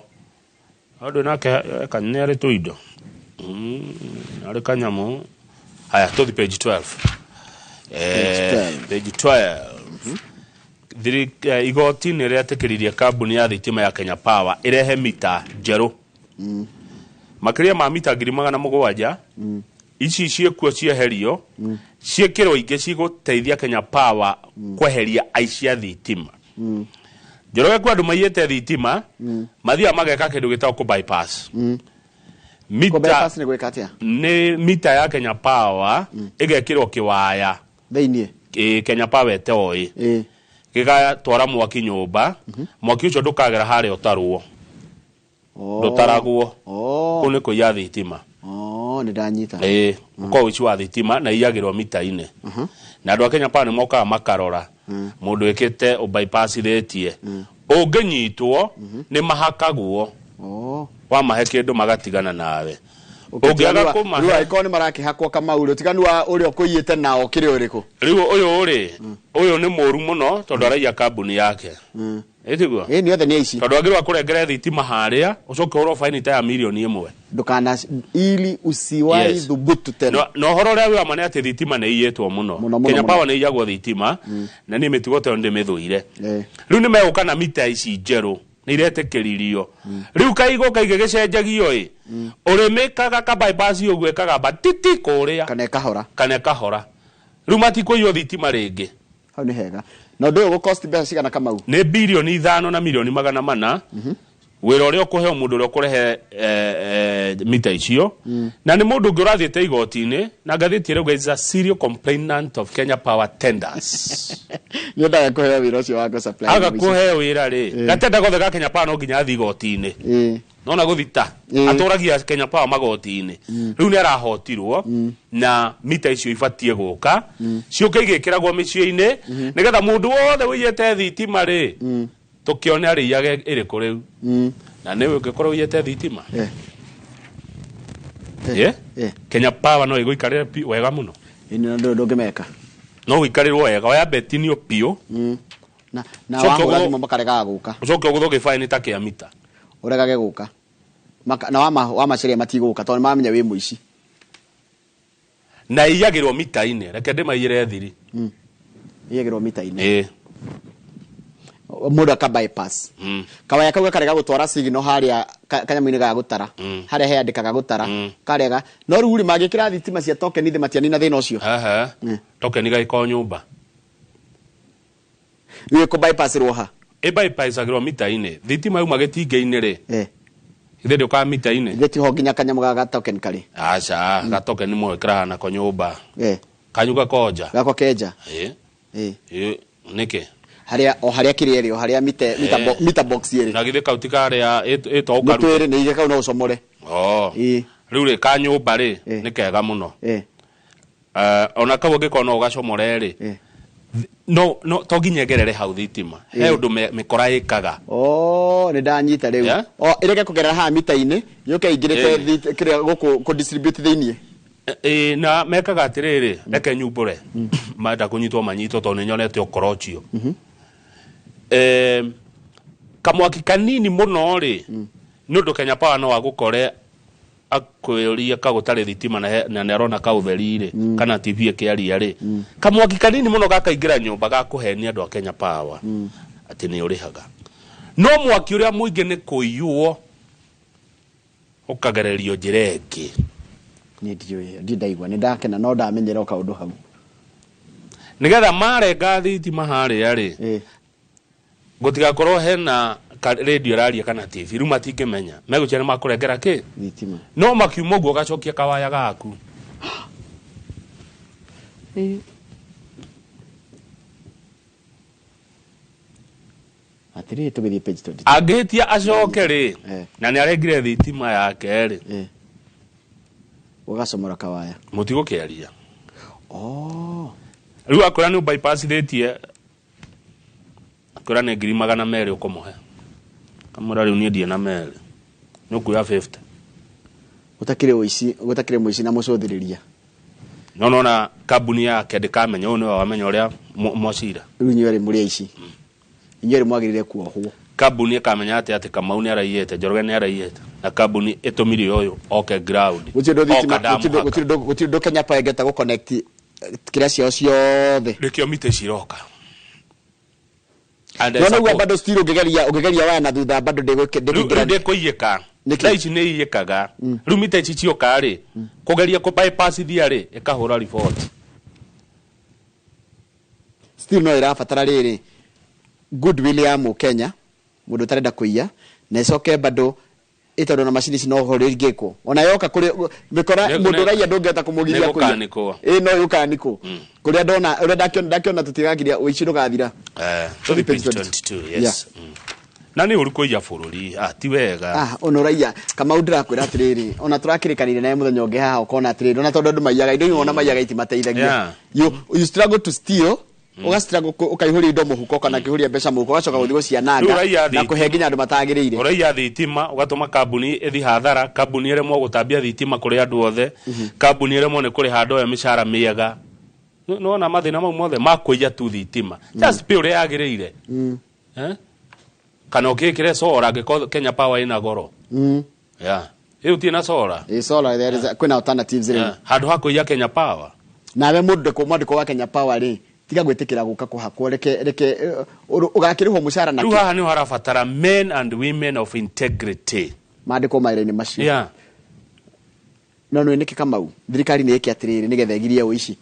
Andũ nake nĩ arĩ tũindo. Arĩ kanyamũ. Haya, tũthi page 12. Page 12. Igoti nĩ rĩetĩkĩririe kambuni ya thitima ya Kenya Power ĩrehe mita njerũ. Makĩria ma mita 700,000 ici ciĩkuo cieherio ciĩkĩrwo ingĩ cigũteithia Kenya Power kweheria aici a thitima. Njoroge kwa andũ maiyĩte thitima mathiaga mageka kĩndũ gĩtagwo kũ bypass. Mita Bypass nĩ gwĩka atĩa? Nĩ mita ya Kenya Power ĩgekĩrwo kĩwaya thĩiniĩ. Kenya Power ĩtoĩ gĩgatwara mwaki nyũmba, mwaki ũcio ndũkagera harĩa ũtarwo, ndũtaragwo. Kũu nĩ kũiya thitima. Nĩ ndanyita. Ũkorwo ũici wa thitima na iyagĩrwo mita-inĩ. Na andũ a Kenya Power nĩ mokaga makarora mũndũ wĩkĩte ũbypassithĩtie. Ũngĩnyitwo nĩ mahakagwo. Wamahe kĩndũ magatigana nawe. Ũngĩaga kũmahe Rĩu angĩkorwo nĩ marakĩhakwo Kamau rĩ, ũtiganu wa ũrĩa ũkũiyĩte nao ũkĩrĩ ũrĩkũ? Rĩu ũyũ rĩ, ũyũ nĩ mũru mũno tondũ araiya kambuni yake. Ĩtiguo? Ĩ nĩ othe nĩ aici. Tondũ agĩrĩirwo akũrengere thitima harĩa, ũcoke ũhũrwo baini ta ya mirioni 1. Ndũkana ili usiwahi Yes. thubutu tena. Na ũhoro ũrĩa wĩ wa ma nĩ atĩ thitima nĩ iyĩtwo mũno. Mũno, Kenya mũno. Power nĩ iyagwo thitima na niĩ mĩtugo ta ĩyo nĩndĩmĩthũire. Rĩu nĩ megũka na mita ici njerũ nĩ iretĩkĩririo. Rĩu kaigũ kaingĩ gĩcenjagio ĩ, ũrĩmĩkaga ka bypass ũguo ĩkagamba titi kũrĩa. Kana ĩkahora. Kana ĩkahora. Rĩu matikũiywo thitima rĩngĩ. Hau nĩ hega. Na ũndũ ũyũ ũgũ-cost mbeca cigana Kamau? Nĩ birioni 5 na mirioni 400. Wĩra ũrĩa ũkũheo mũndũ ũrĩa ũkũrehe mita icio. Na nĩ mũndũ ũngĩ ũrathiĩte igoti-inĩ na ngathĩti ĩrauga is a serial complainant of Kenya Power tenders. Nĩ endaga kũheo wĩra ũcio wa gũ-supply. Aga kũheo wĩra rĩ, gatenda gothe ga Kenya Power no nginya athiĩ igoti-inĩ. Nona gũthita atũragia Kenya Power magoti-inĩ. Rĩu nĩ arahotirwo na mita icio ibatiĩ gũka ciũke igĩkĩragwo mĩciĩ-inĩ nĩgetha mũndũ wothe ũiyĩte thitima rĩ, tũkĩone arĩiyage ĩrĩkũ rĩu. Na nĩ ũngĩkorwo ũiyĩte thitima. Kenya Power no ĩgũikarĩre wega mũno. Ĩni ndũngĩmeka. No ũikarĩrwo wega, oya betinio piũ. Na wahũra thimũ makaregaga gũka. Ũcoke ũgũthwo gĩbaini ta kĩa mita. Ũregage gũka. Na wamaceria matigũka tondũ nĩmamenya wĩ mũici. Na iyagĩrwo mita-inĩ, reke ndĩmaiyĩre thiri. Iyagĩrwo mita-inĩ. Mũndũ aka bypass. Kawaya kau gakarega gũtwara signal harĩa kanyamũ-inĩ ga gũtara. Harĩa heandĩkaga gũtara. Karega. No rĩu rĩ mangĩkĩra thitima cia token thĩ matianina thĩna ũcio. Token gagĩkorwo nyũmba. Rĩu ĩkũ bypass rwo ha? Ĩ bypassagĩrwo mita-inĩ. Thitima yauma gĩtingĩ-inĩ rĩ. Ithe ndĩũkaga mita-inĩ. Ithe tiho nginya kanyamũ ga gatoken karĩ. Aca, gatoken mwekĩraga nako nyũmba. Eh. Kanyu gakonja. Gakwa kenja. Ĩ. Ĩ. Ĩ, nĩkĩ? Harĩa o harĩa kĩrĩa ĩrĩ, o harĩa mita, mita box ĩrĩ. Na githĩ kau ti karĩa ĩto ũkaruta. Mũtwĩrĩ nĩ ige kau no ũcomore. Oh. Ĩ. Rĩu rĩ, ka nyũmba rĩ, nĩ kega mũno. Eh. Ona kau ũngĩkorwo no ũgacomore rĩ, no to nginya ĩgerere hau thitima. He ũndũ mĩkora ĩkaga. Oh, nĩ ndanyita rĩu. Yeah? O ĩreke kũgerera haha mita-inĩ, yũke ĩingĩrĩte kĩrĩa gũkũ kũ distribute thĩiniĩ. Ĩ, na mekaga atĩrĩrĩ, reke nyumbũre, menda kũnyitwo manyitwo tondũ nĩ nyonete ũkora ũcio. Kamwaki kanini mũno rĩ, nĩ ũndũ Kenya Power no agũkore akwĩũrie kagũtarĩ thitima na na nĩ arona kaũtheri rĩ, kana TV ĩkĩaria rĩ, kamwaki kanini mũno gakaingĩra nyũmba gakũhenia andũ a Kenya Power atĩ nĩ ũrĩhaga, no mwaki ũrĩa mũingĩ nĩ kũiywo ũkagererio njĩra ĩngĩ. Niĩ ndiũĩ, ndirĩ ndaigua, nĩ ndakena no ndamenyera o kaũndũ hau. Nĩgetha marenga thitima harĩa rĩ, gũtigakorwo hena radio ĩraria kana TV, rĩu matingĩmenya megũcia nĩ makũrengera kĩ thitima, no makiuma ũguo ũgacokia kawaya gaku. Atĩrĩrĩ, tũgĩthiĩ page 22. Angĩhĩtia acoke rĩ, na nĩ arengire thitima yake rĩ, ũgacomora kawaya. Mũtigũkĩaria. Oh. Rĩu akwĩra nĩ bypassithĩtie, akwĩra nĩ 200,000 ũkũmũhe, kamwĩra rĩu niĩ ndirĩ na merĩ, nĩ ũkuoya 50. Gũtakĩrĩ ũici, gũtakĩrĩ mũici na mũcũthĩrĩria. No nona kambuni yake ndĩkamenya, ũyũ nĩwe wamenya ũrĩa mwacira. Rĩu inyuĩ erĩ mũrĩ aici, inyuĩ erĩ mwagĩrĩire kuohwo. Kambuni ĩkamenya atĩ Kamau nĩ araiyĩte, Njoroge nĩ araiyĩte, na kambuni ĩtũmire ũyũ oke ground. Gũtirĩ ũndũ Oka thitima, ndamũhaka. gũtirĩ ũndũ Kenya Power ĩngĩhota gũ connect kĩrĩa ciao ciothe. Nĩkĩo mita ciroka. And I No noguo support. bado still ũngĩgeria waya na thutha bado Rĩu ndĩgũkĩingĩra. ndĩkũiyĩka. Thaa ici nĩ iyĩkaga. Rĩu mita ici cioka rĩ, kũgeria kũ bypassithia rĩ, ĩkahũra report. Still no ĩrabatara rĩrĩ goodwill ya mũkenya, mũndũ ũtarenda kũiya, na ĩcoke bado ĩtondũ na macini ici no ho rĩngĩkwo ona yoka kũrĩ mĩkora mũndũ ũraiya ndũngĩhota kũmũgiria kũiya. Nĩgũkanĩkwo. Ĩ, no ĩgũkanĩkwo kũrĩa ndona ũrĩa ndakiona tũtigakiria ũici ndũgathira. Tũthiĩ page 22, yes. Na nĩ ũru kũiya bũrũri, ti wega. Ah, ona ũraiya Kamau, ndĩrakwĩra atĩrĩrĩ, ona tũrakĩrĩkanire naye mũthenya ũngĩ haha, ũkona atĩrĩrĩ, ona tondũ andũ maiyaga indo imwe, ona maiyaga itimateithagia. You struggle to steal, ũgastruggle ũkaihũria indo mũhuko kana ũkĩihũria mbeca mũhuko, ũgacoka gũthiĩ Rĩu gũciananga ũraiya na kũhe nginya andũ matagĩrĩire. Ũraiya thitima ũgatũma kambuni ĩthi hathara, kambuni ĩremwo gũtambia thitima kũrĩ andũ othe, kambuni ĩremwo nĩ kũrĩha andũ aya mĩcara mĩega. Nĩwona mathĩna mau mothe ma kũiya tu thitima. Just pay ũrĩa yagĩrĩire. Eh? Kana ũkĩkĩre solar angĩkorwo Kenya Power ĩna goro. Yeah. Ĩyo ũtirĩ na solar. Ĩ, solar, there is kwĩna alternatives rĩu. Yeah. Handũ ha kũiya Kenya Power. Nawe mũndũ mwandĩko wa Kenya Power rĩ, tiga gwĩtĩkĩra gũka kũhakwo, reke ũgakĩrĩhwo mũcara na Rĩu haha nĩho harabatara men and women of integrity. Mandĩkwo mawĩra-inĩ macio. No nĩ nĩkĩ Kamau thirikari nĩ ĩke atĩrĩrĩ nĩgetha ĩgirie ũici?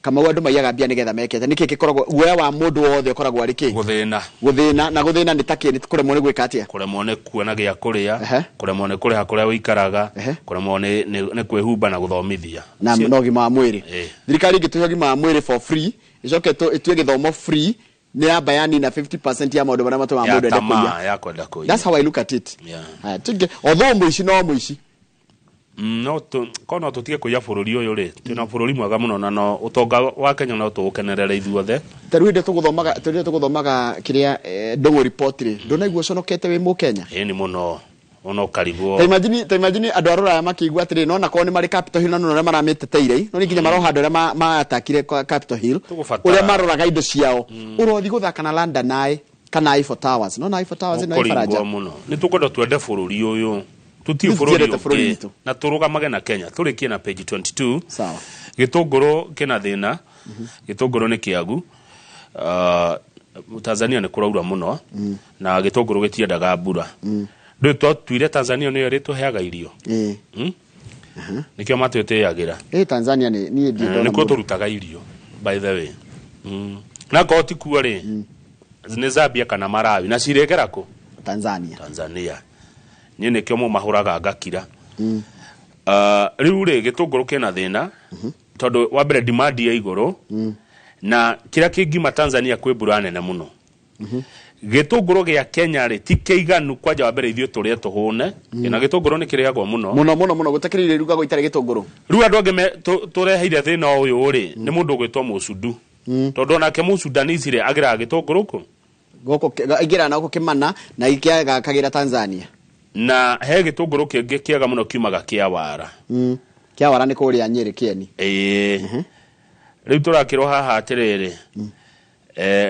Kamau, andũ maiyaga mbia nĩgetha meke atĩa? Nĩkĩ gĩkoragwo guoya wa mũndũ wothe ũkoragwo arĩ kĩ? Gũthĩna. Gũthĩna, na gũthĩna nĩ takĩ? Nĩ kũremwo nĩ gwĩka atĩa? Kũremwo nĩ kuona gĩa kũrĩa, kũremwo nĩ kũrĩha kũrĩa ũikaraga, kũremwo nĩ kwĩhumba na gũthomithia. Na ũgima wa mwĩrĩ. Thirikari ĩngĩtũhe ũgima wa mwĩrĩ for free, ĩcoke ĩtue gĩthomo free, nĩ yamba yanina 50% ya maũndũ marĩa matũmaga Ya mũndũ ende tamaa kũiya. Ya kwenda kũiya. That's how I look at it. Haya, tuge although mũici no mũici. No tu ko no tutige kũiya bũrũri ũyũ rĩ, twĩna bũrũri mwega mũno, na no ũtonga wa Kenya no tũũkenerere ithuothe. Ta rĩu hĩndĩ tũgũthomaga, tũrĩa tũgũthomaga kĩrĩa Ndũng'ũ report rĩ, ndũnaigua ũconokete wĩ mũkenya? Ĩni mũno, ona ũkarigwo. Ta imagine andũ a rũraya makĩigua atĩrĩ, nona korwo nĩ marĩ Capitol Hill na nĩ ũrĩa maramĩteteire, no nĩ nginya maroha andũ arĩa maatakire Capitol Hill, Tũgũbatara. Ũrĩa maroraga indo ciao, ũrothi gũthaka na London Eye kana Eiffel Towers, no na Eiffel Towers ĩno ĩ Ũkũringwo Baranja. Mũno nĩ tũkwenda twende bũrũri ũyũ, tũtirĩ Ithuĩ bũrũri tũtiendete bũrũri ũngĩ witũ. Na tũrũgamage na Kenya. Tũrĩkie na page 22. Sawa. Gĩtũngũrũ kĩna thĩna, gĩtũngũrũ nĩ kĩagu. Tanzania nĩ kũraura mũno na gĩtũngũrũ gĩtiendaga mbura. Ndũĩ twatuire Tanzania nĩyo ĩrĩtũheaga irio. Ĩĩ. Nĩkĩo matwĩtĩagĩra. Ĩ, Tanzania nĩ niĩ ndirĩ ndona Nĩkuo mũndũ. tũrutaga irio, by the way. Na korwo ti kuo rĩ, nĩ Zambia kana Malawi, na cirĩgera kũ? Tanzania. Tanzania. Niĩ nĩkĩo mũmahũraga ngakira. Rĩu rĩ, gĩtũngũrũ kĩna thĩna tondũ wa mbere demand ya igũrũ, na kĩrĩa kĩngima Tanzania kwĩ mbura nene mũno. Gĩtũngũrũ gĩa Kenya rĩ, ti kĩiganu kwanja. Wa mbere ithuĩ tũrĩe tũhũne, na gĩtũngũrũ nĩ kĩrĩagwo mũno. Mũno mũno mũno, gũtakĩrĩ irugagwo itarĩ gĩtũngũrũ. Rĩu andũ angĩ tũreheire thĩna ũyũ rĩ, nĩ mũndũ ũgwĩtwo mũcundu, tondũ onake mũcundanisi rĩ, agĩraga gĩtũngũrũ kũ? Gũkũ aingĩraga na gũkũ Kĩmana na gakagĩra Tanzania. Na he gĩtũngũrũ kĩngĩ kĩega mũno kiumaga kĩa wara. Kĩa wara nĩ kũrĩa Nyĩrĩ kĩeni. Ĩĩ, rĩu tũrakĩrwo haha atĩrĩrĩ,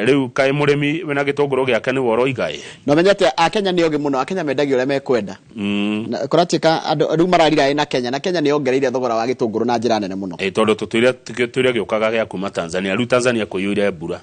rĩu kaĩ mũrĩmi wĩna gĩtũngũrũ gĩake nĩwe ũroiga ĩ. Na ũmenye atĩ Akenya nĩ ogĩ mũno. Akenya mendagia ũrĩa mekwenda. Na kũratuĩka andũ rĩu mararira na Kenya, na Kenya nĩ yongereire thogora wa gĩtũngũrũ na njĩra nene mũno. Ĩ, tondũ tũtũire gĩũkaga gĩa kuma Tanzania. Rĩu Tanzania kũiyũire mbura.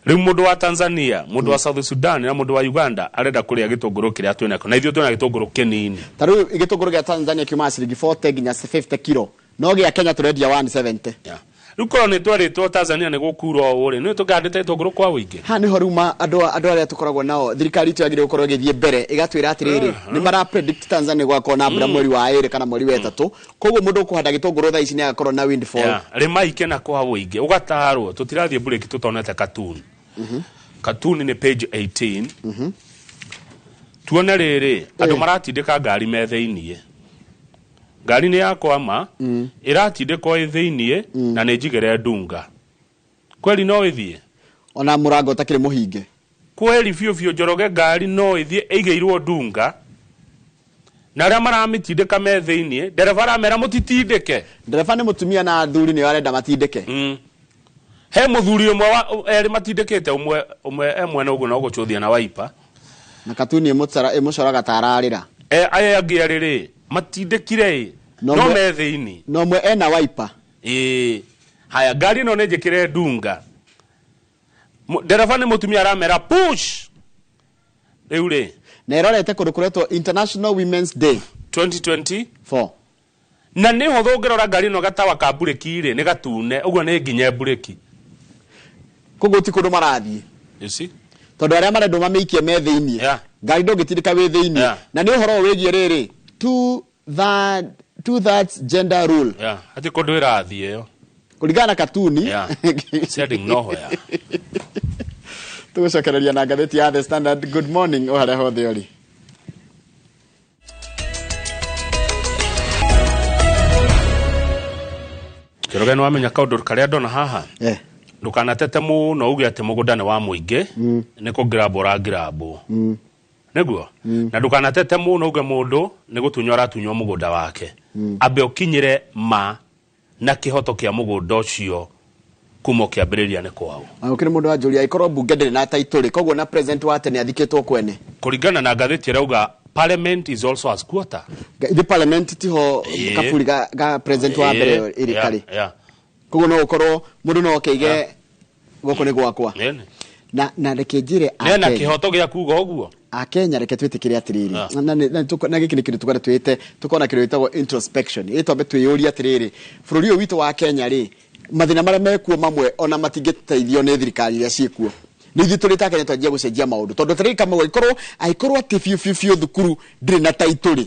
Rĩu mũndũ wa Tanzania, mũndũ wa South Sudan na mũndũ wa Uganda arenda kũrĩa gĩtũngũrũ kĩrĩa twĩnakĩo, na ithuĩ twĩna gĩtũngũrũ kĩnini. Ta rĩu gĩtũngũrũ gĩa Tanzania kiumaga ciringi 40 nginya 50 kilo, no gĩa Kenya tũrendia 170. Yeah. Rĩu korwo nĩ twerĩtwo Tanzania nĩ gũkura ũũ rĩ, nĩ tũkandĩte gĩtũngũrũ kwa ũingĩ. Ha nĩho rĩu andũ arĩa tũkoragwo nao, thirikari itũ yagĩrĩirwo gũkorwo ĩgĩthiĩ mbere ĩgatwĩra atĩrĩrĩ, nĩ mara predict Tanzania gwakorwo na mbura mweri wa 2 kana mweri wa 3, koguo mũndũ ũkũhanda gĩtũngũrũ thaa ici nĩ agakorwo na windfall. Yeah. Rĩmai kena kwa ũingĩ ũgatarwo. Tũtirathiĩ break tũtonete cartoon. Cartoon nĩ page 18. Tuone rĩrĩ, andũ maratindĩka ngari me thĩiniĩ. Ngari nĩ yakwama, ĩratindĩkwo ĩ thĩiniĩ na nĩ njigĩre ndunga. Kweli no ĩthiĩ? Ona mũrango ũtakĩrĩ mũhinge. Kweli biũ biũ, Njoroge, ngari no ĩthiĩ ĩigĩirwo ndunga na arĩa maramĩtindĩka me thĩiniĩ, ndereba aramera mũtitindĩke? Ndereba nĩ mũtumia na athuri nĩo arenda matindĩke. He mũthuri ũmwe erĩ matindĩkĩte, ũmwe ũmwe e mwena ũguo no gũcũthia na waipa. Na katuni ĩmũcoraga ta ararĩra. E, aya angĩ erĩ rĩ, matindĩkire ĩ No no me thĩiniĩ. Na ũmwe ena waipa. Ĩĩ, haya, ngari ĩno nĩ njĩkĩre ndunga. Ndereba nĩ mũtumia, aramera push. Rĩu rĩ, na ĩrorete kũndũ kũretwo International Women's Day 2020 4. Na nĩ hũthũ ũngĩrora ngari ĩno, gatawa ka mburĩki rĩ, nĩ gatune ũguo, nĩ nginye mburĩki. Koguo ti kũndũ marathiĩ. You see? Tondũ arĩa marendwo mamĩikie me thĩiniĩ. Ngari ndũngĩtindĩka wĩ thĩiniĩ. Na nĩ ũhoro ũyũ wĩgiĩ rĩrĩ two thirds gender rule. Yeah. Hati kũndũ ĩrathiĩ ĩyo. Kũringana na katuni. Yeah. It's nowhere. Tũgũcokereria na ngathĩti ya The Standard. Good morning o harĩa hothe ũrĩ. Njoroge, nĩ wamenya kaũndũ karĩa ndona haha? Eh. Ndũkanatete mũno uge atĩ mũgũnda nĩ wa mũingĩ, nĩ kũngirambwo ũrangirambwo nĩguo, na ndũkanatete mũno uge mũndũ nĩ gũtunywo aratunywo mũgũnda wake. Ambe ũkinyĩre ma na kĩhoto kĩa mũgũnda ũcio kuma ũkĩambĩrĩria nĩ kwao. Ona gũkĩrĩ mũndũ wanjũria ĩkorwo mbunge ndĩrĩ na title rĩ, koguo na president wa tene athikĩtwo kwene? Kũringana na ngathĩti ĩrauga parliament is also a squatter. Ithe parliament tiho kaburi ga president wa mbere ĩrĩ karĩ? Koguo no ũkorwo mũndũ no oke gũkũ nĩ gwakwa. Na reke njĩre Nena Akenya. kĩhoto gĩa kuga ũguo. Akenya, reke twĩtĩkĩre atĩrĩrĩ, na gĩkĩ nĩ kĩndũ tũkwenda twĩte tũkona kĩndũ gĩtagwo introspection. Ĩ twambe twĩyũrie atĩrĩrĩ, bũrũri ũyũ witũ wa Kenya rĩ, mathĩna marĩa mekuo mamwe ona matingĩteithio nĩ thirikari iria ciĩkuo, nĩ ithuĩ tũrĩ ta Kenya twanjia gũcenjia maũndũ, tondũ tarĩrĩ kamwe angĩkorwo atĩ biũ biũ biũ thukuru ndĩrĩ na title rĩ,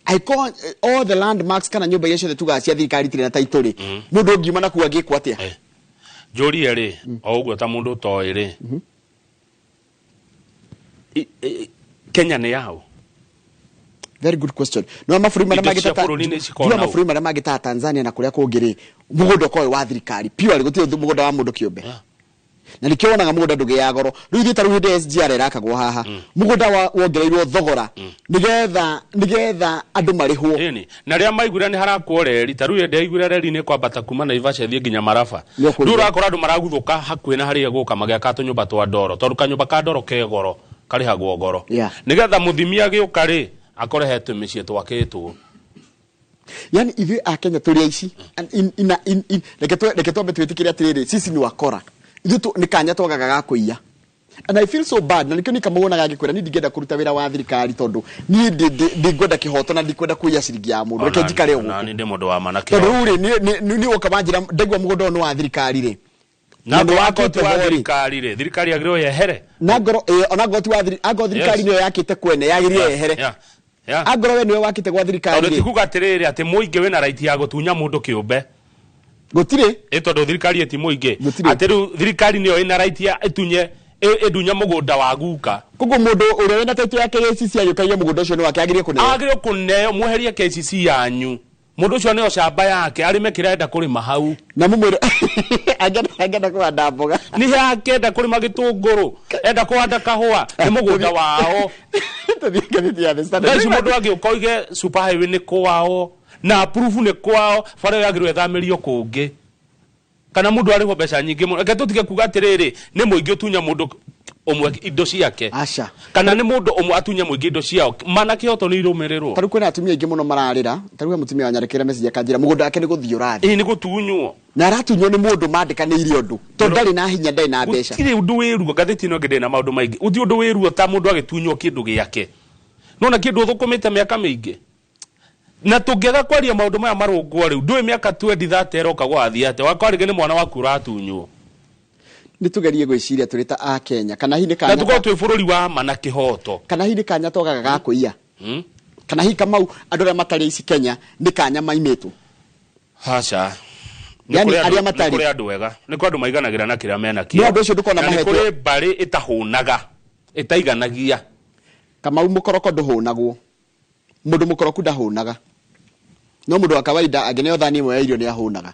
angĩkorwo all the landmarks kana nyũmba iria ciothe tugaga cia thirikari itirĩ na title rĩ, mũndũ ũngiuma na kuu angĩkwo atĩa? Njũrie rĩ, o ũguo ta mũndũ ũtoĩ rĩ, Kenya nĩ yaũ? Very good question. No mabũrũri marĩa Indo mangĩ cia ta bũrũri-inĩ cikoragwo Ndiũĩ nau. mabũrũri marĩa mangĩ ta Tanzania na kũrĩa kũngĩ rĩ, mũgũnda ũkoragwo wĩ wa thirikari purely, gũtirĩ mũgũnda wa mũndũ kĩũmbe, na nĩkĩo wonaga mũgũnda ndũgĩaga goro. Rĩu ithuĩ ta rĩu hĩndĩ ya SGR ĩrakagwo haha, mũgũnda wongereirwo thogora nĩgetha andũ marĩhwo. Ĩni na rĩrĩa maiguire nĩ harakwo reri, ta rĩu hĩndĩ yaiguire reri nĩ kwambata kuma Naivasha ĩthiĩ nginya Maraba, Nĩ ũkũigua. rĩu ũrakora andũ maraguthũka hakuhĩ na harĩa gũka magĩaka tũnyũmba twa ndoro, tondũ kanyũmba ka ndoro ke goro, karĩhagwo goro, nĩgetha mũthimi agĩũka rĩ, akore he tũmĩciĩ twakĩtwo. Yani ithuĩ Akenya tũrĩ aici. And in, in, in, in, reke twambe twĩtĩkĩre atĩrĩrĩ, sisi ni wakora. Ithuĩ nĩ kanya twagaga ga kũiya, and I feel so bad, na nĩkĩo niĩ kamũgonaga ngĩkwĩra niĩ ndingĩenda kũruta wĩra wa thirikari, tondũ niĩ ndingwenda kĩhoto na ndikwenda kũiya ciringi ya mũndũ. Reke njikare ũguo. Nani ndĩ mũndũ wa mana. Tondũ rĩu rĩ, niĩ woka wanjĩra ndaigua mũgũnda ũyũ nĩ wa thirikari rĩ, Na nĩ akorwo ti wakĩte wa ho rĩ, thirikari rĩ, thirikari yagĩrĩirwo yehere. Na ngoro ona ngoro ti wa angorwo thirikari Yes. nĩyo yakĩte kwene yagĩrĩire yehere. Angorwo we nĩwe wakĩte gwa thirikari Tondũ rĩ, ti kuga atĩrĩrĩ atĩ mũingĩ wĩna right ya gũtunya mũndũ kĩũmbe. Gũtirĩ. Ĩ tondũ thirikari ĩti mũingĩ. Atĩ rĩu thirikari nĩyo ĩna right ya ĩtunye ĩndunye mũgũnda wa guka. Koguo mũndũ ũrĩa wĩna title ya KCC agĩũkagia mũgũnda ũcio nĩ wake, agĩrĩire kũneo. Agĩrĩirwo kũneo, mweherie KCC yanyu. Mũndũ ũcio nĩyo shamba yake, arĩme kĩrĩa arenda kũrĩma hau. Na mũmwĩre angĩenda kũhanda mboga. Nĩ akenda kũrĩma gĩtũngũrũ, enda kũhanda kahũa, nĩ mũgũnda wao. Tũthiĩ ngathĩti ya The Standard. Thaa ici mũndũ angĩũka oige super highway nĩ kwao na approve nĩ kwao, bara ĩyo yagĩrĩirwo ĩthamĩrio kũngĩ. Kana mũndũ arĩhwo mbeca nyingĩ mũno. Reke tũtige kuga atĩrĩrĩ, nĩ mũingĩ ũtunya mũndũ ũmwe indo ciake. Aca. Kana nĩ mũndũ ũmwe atunye mũingĩ indo ciao. Mana kĩhoto nĩ irũmĩrĩrwo. Ta rĩu kwĩna atumia aingĩ mũno mararĩra. Ta rĩu he mũtumia wanyandĩkĩire message akanjĩra mũgũnda wake nĩ gũthiĩ ũrathiĩ. Ĩĩ, nĩ gũtunywo. Na aratunywo nĩ mũndũ mandĩkanĩire ũndũ. Tondũ ndarĩ na hinya, ndarĩ na mbeca. Gũtirĩ ũndũ wĩruo, ngathĩti ĩno ĩngĩ ndĩrĩ na maũndũ maingĩ. Gũtirĩ ũndũ wĩruo ta mũndũ agĩtunywo kĩndũ gĩake. Nona kĩndũ ũthũkũmĩte mĩaka mĩingĩ. Na tũngĩaga kwaria maũndũ maya marũngwo rĩu, ndũĩ mĩaka 20 30 ĩroka gwathiĩ atĩa. Wakwa rĩngĩ nĩ mwana waku ũratunywo. Nĩ tũgerie gwĩciria tũrĩ ta a Kenya. Kana hihi nĩ Na kanya tũkorwo twĩ bũrũri wa ma na kĩhoto. Kana hihi nĩ kanya twagaga ga kũiya. Kana hihi Kamau andũ arĩa matarĩ ici Kenya nĩ kanya maimĩtwo. Aca. Nĩ Yani kũrĩ andũ- arĩa matarĩ. nĩ kũrĩ andũ ega. Nĩ kũrĩ andũ maiganagĩra na kĩrĩa mena kĩo. No andũ acio ndũkona Na nĩ mahetwo. kũrĩ mbarĩ ĩtahũnaga, ĩtaiganagia. Kamau mũkoroko ndũhũnagwo. Mũndũ mũkoroku ndahũnaga. No mũndũ wa kawaida angĩneo thani ĩmwe ya irio nĩ ahũnaga.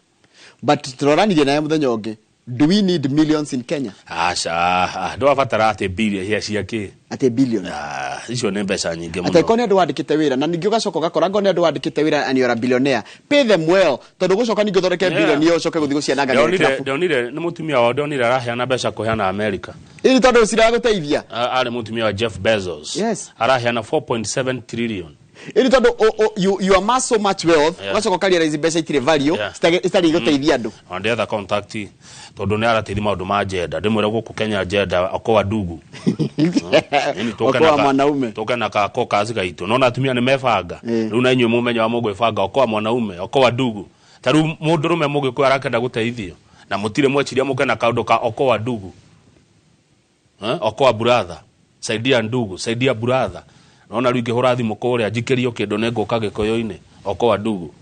But tũroranirie naye mũthenya ũngĩ. Do we need millions in Kenya? Aca, ndwabatara atĩ billion cia kĩ? Atĩ billion. Icio nĩ mbeca nyingĩ mũno. Atĩ korwo nĩ andũ wandĩkĩte wĩra, na ningĩ ũgacoka ũgakora angorwo nĩ andũ wandĩkĩte wĩra and you're a billionaire, pay them well, tondũ gũcoka ningĩ ũthondeke billion ĩyo ũcoke gũthiĩ gũciananga Ndonire kĩrabu. ndonire nĩ mũtumia wao, ndonire araheana mbeca kũheana America. Ĩni tondũ ciragũteithia. Arĩ mũtumia wa Jeff Bezos. Yes. Araheana 4.7 trillion. Ĩni tondũ you amass so much wealth, ũgacoka ũkarealize mbeca itirĩ value, citarĩ igũteithia andũ. Ona ndetha contact tondũ nĩ arateithia maũndũ ma gender. Ndĩmwĩre gũkũ Kenya gender okoa ndugu. Nini tũke Okoa na ka- mwanaume. tũke na ka caucus gaitũ. Nona atumia nĩ mebanga. Rĩu na inyuĩ mũmenye wa mũgwĩbanga okoa mwanaume, okoa ndugu. Ta rĩu mũndũrũme mũgĩkũyũ arakenda gũteithio na mũtirĩ mweciria mũke na kaũndũ ka okoa ndugu. Okoa brother, saidia ndugu, saidia brother. Naona rĩu ingĩhũra thimũ kũrĩa njikĩrio kĩndũ nĩ ngũka gĩkũyũ-inĩ, okoa ndugu.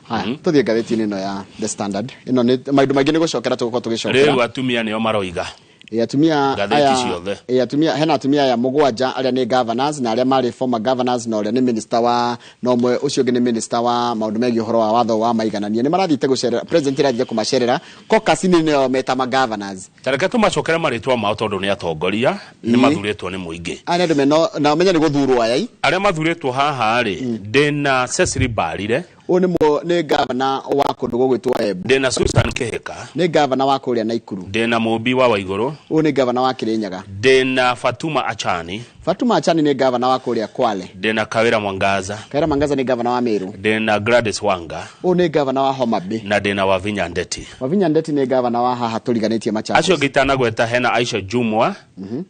Haya, tũthiĩ ngathĩti-inĩ ĩno ya The Standard. Ĩno nĩ maũndũ maingĩ nĩ gũcokera tũgũkorwo tũgĩcokera. Rĩu atumia nĩo maroiga. Ĩ, atumia Ngathĩti aya ciothe. ĩ, atumia hena atumia aya mũgwanja arĩa nĩ governors na arĩa marĩ former governors na ũrĩa nĩ minister wa na ũmwe ũcio ũngĩ nĩ minister wa maũndũ megiĩ ũhoro wa watho wa maiganania. Nĩ marathiĩte gũcerera president, arathiĩte kũmacerera caucus-inĩ, nĩo meta ma governors. Ta reke tũmacokere marĩtwa mao tondũ nĩ atongoria, nĩ mathurĩtwo nĩ mũingĩ. Aya nĩ andũ mena na ũmenye nĩ gũthurwo aya i. Arĩa mathurĩtwo haha rĩ, ndĩna Cecily Mbarire. Ũyũ nĩ governor wa kũndũ gũgwĩtwo Embu. Ndĩna Susan Kĩhĩka. Nĩ governor wa kũrĩa Naikuru. Ndĩna Mũmbi wa Waigũrũ. Ũyũ nĩ governor wa Kĩrĩnyaga. Ndĩna Fatuma Achani. Fatuma Achani nĩ governor wa kũrĩa Kwale. Ndĩna Kawĩra Mwangaza. Kawĩra Mwangaza nĩ governor wa Meru. Ndĩna Gladys Wanga. Ũyũ nĩ governor wa Homa Bay. Na ndĩna Wavinya Ndeti. Wavinya Ndeti nĩ governor wa haha tũriganĩtie Machakos. Acio angĩ itanagweta hena Aisha Jumwa,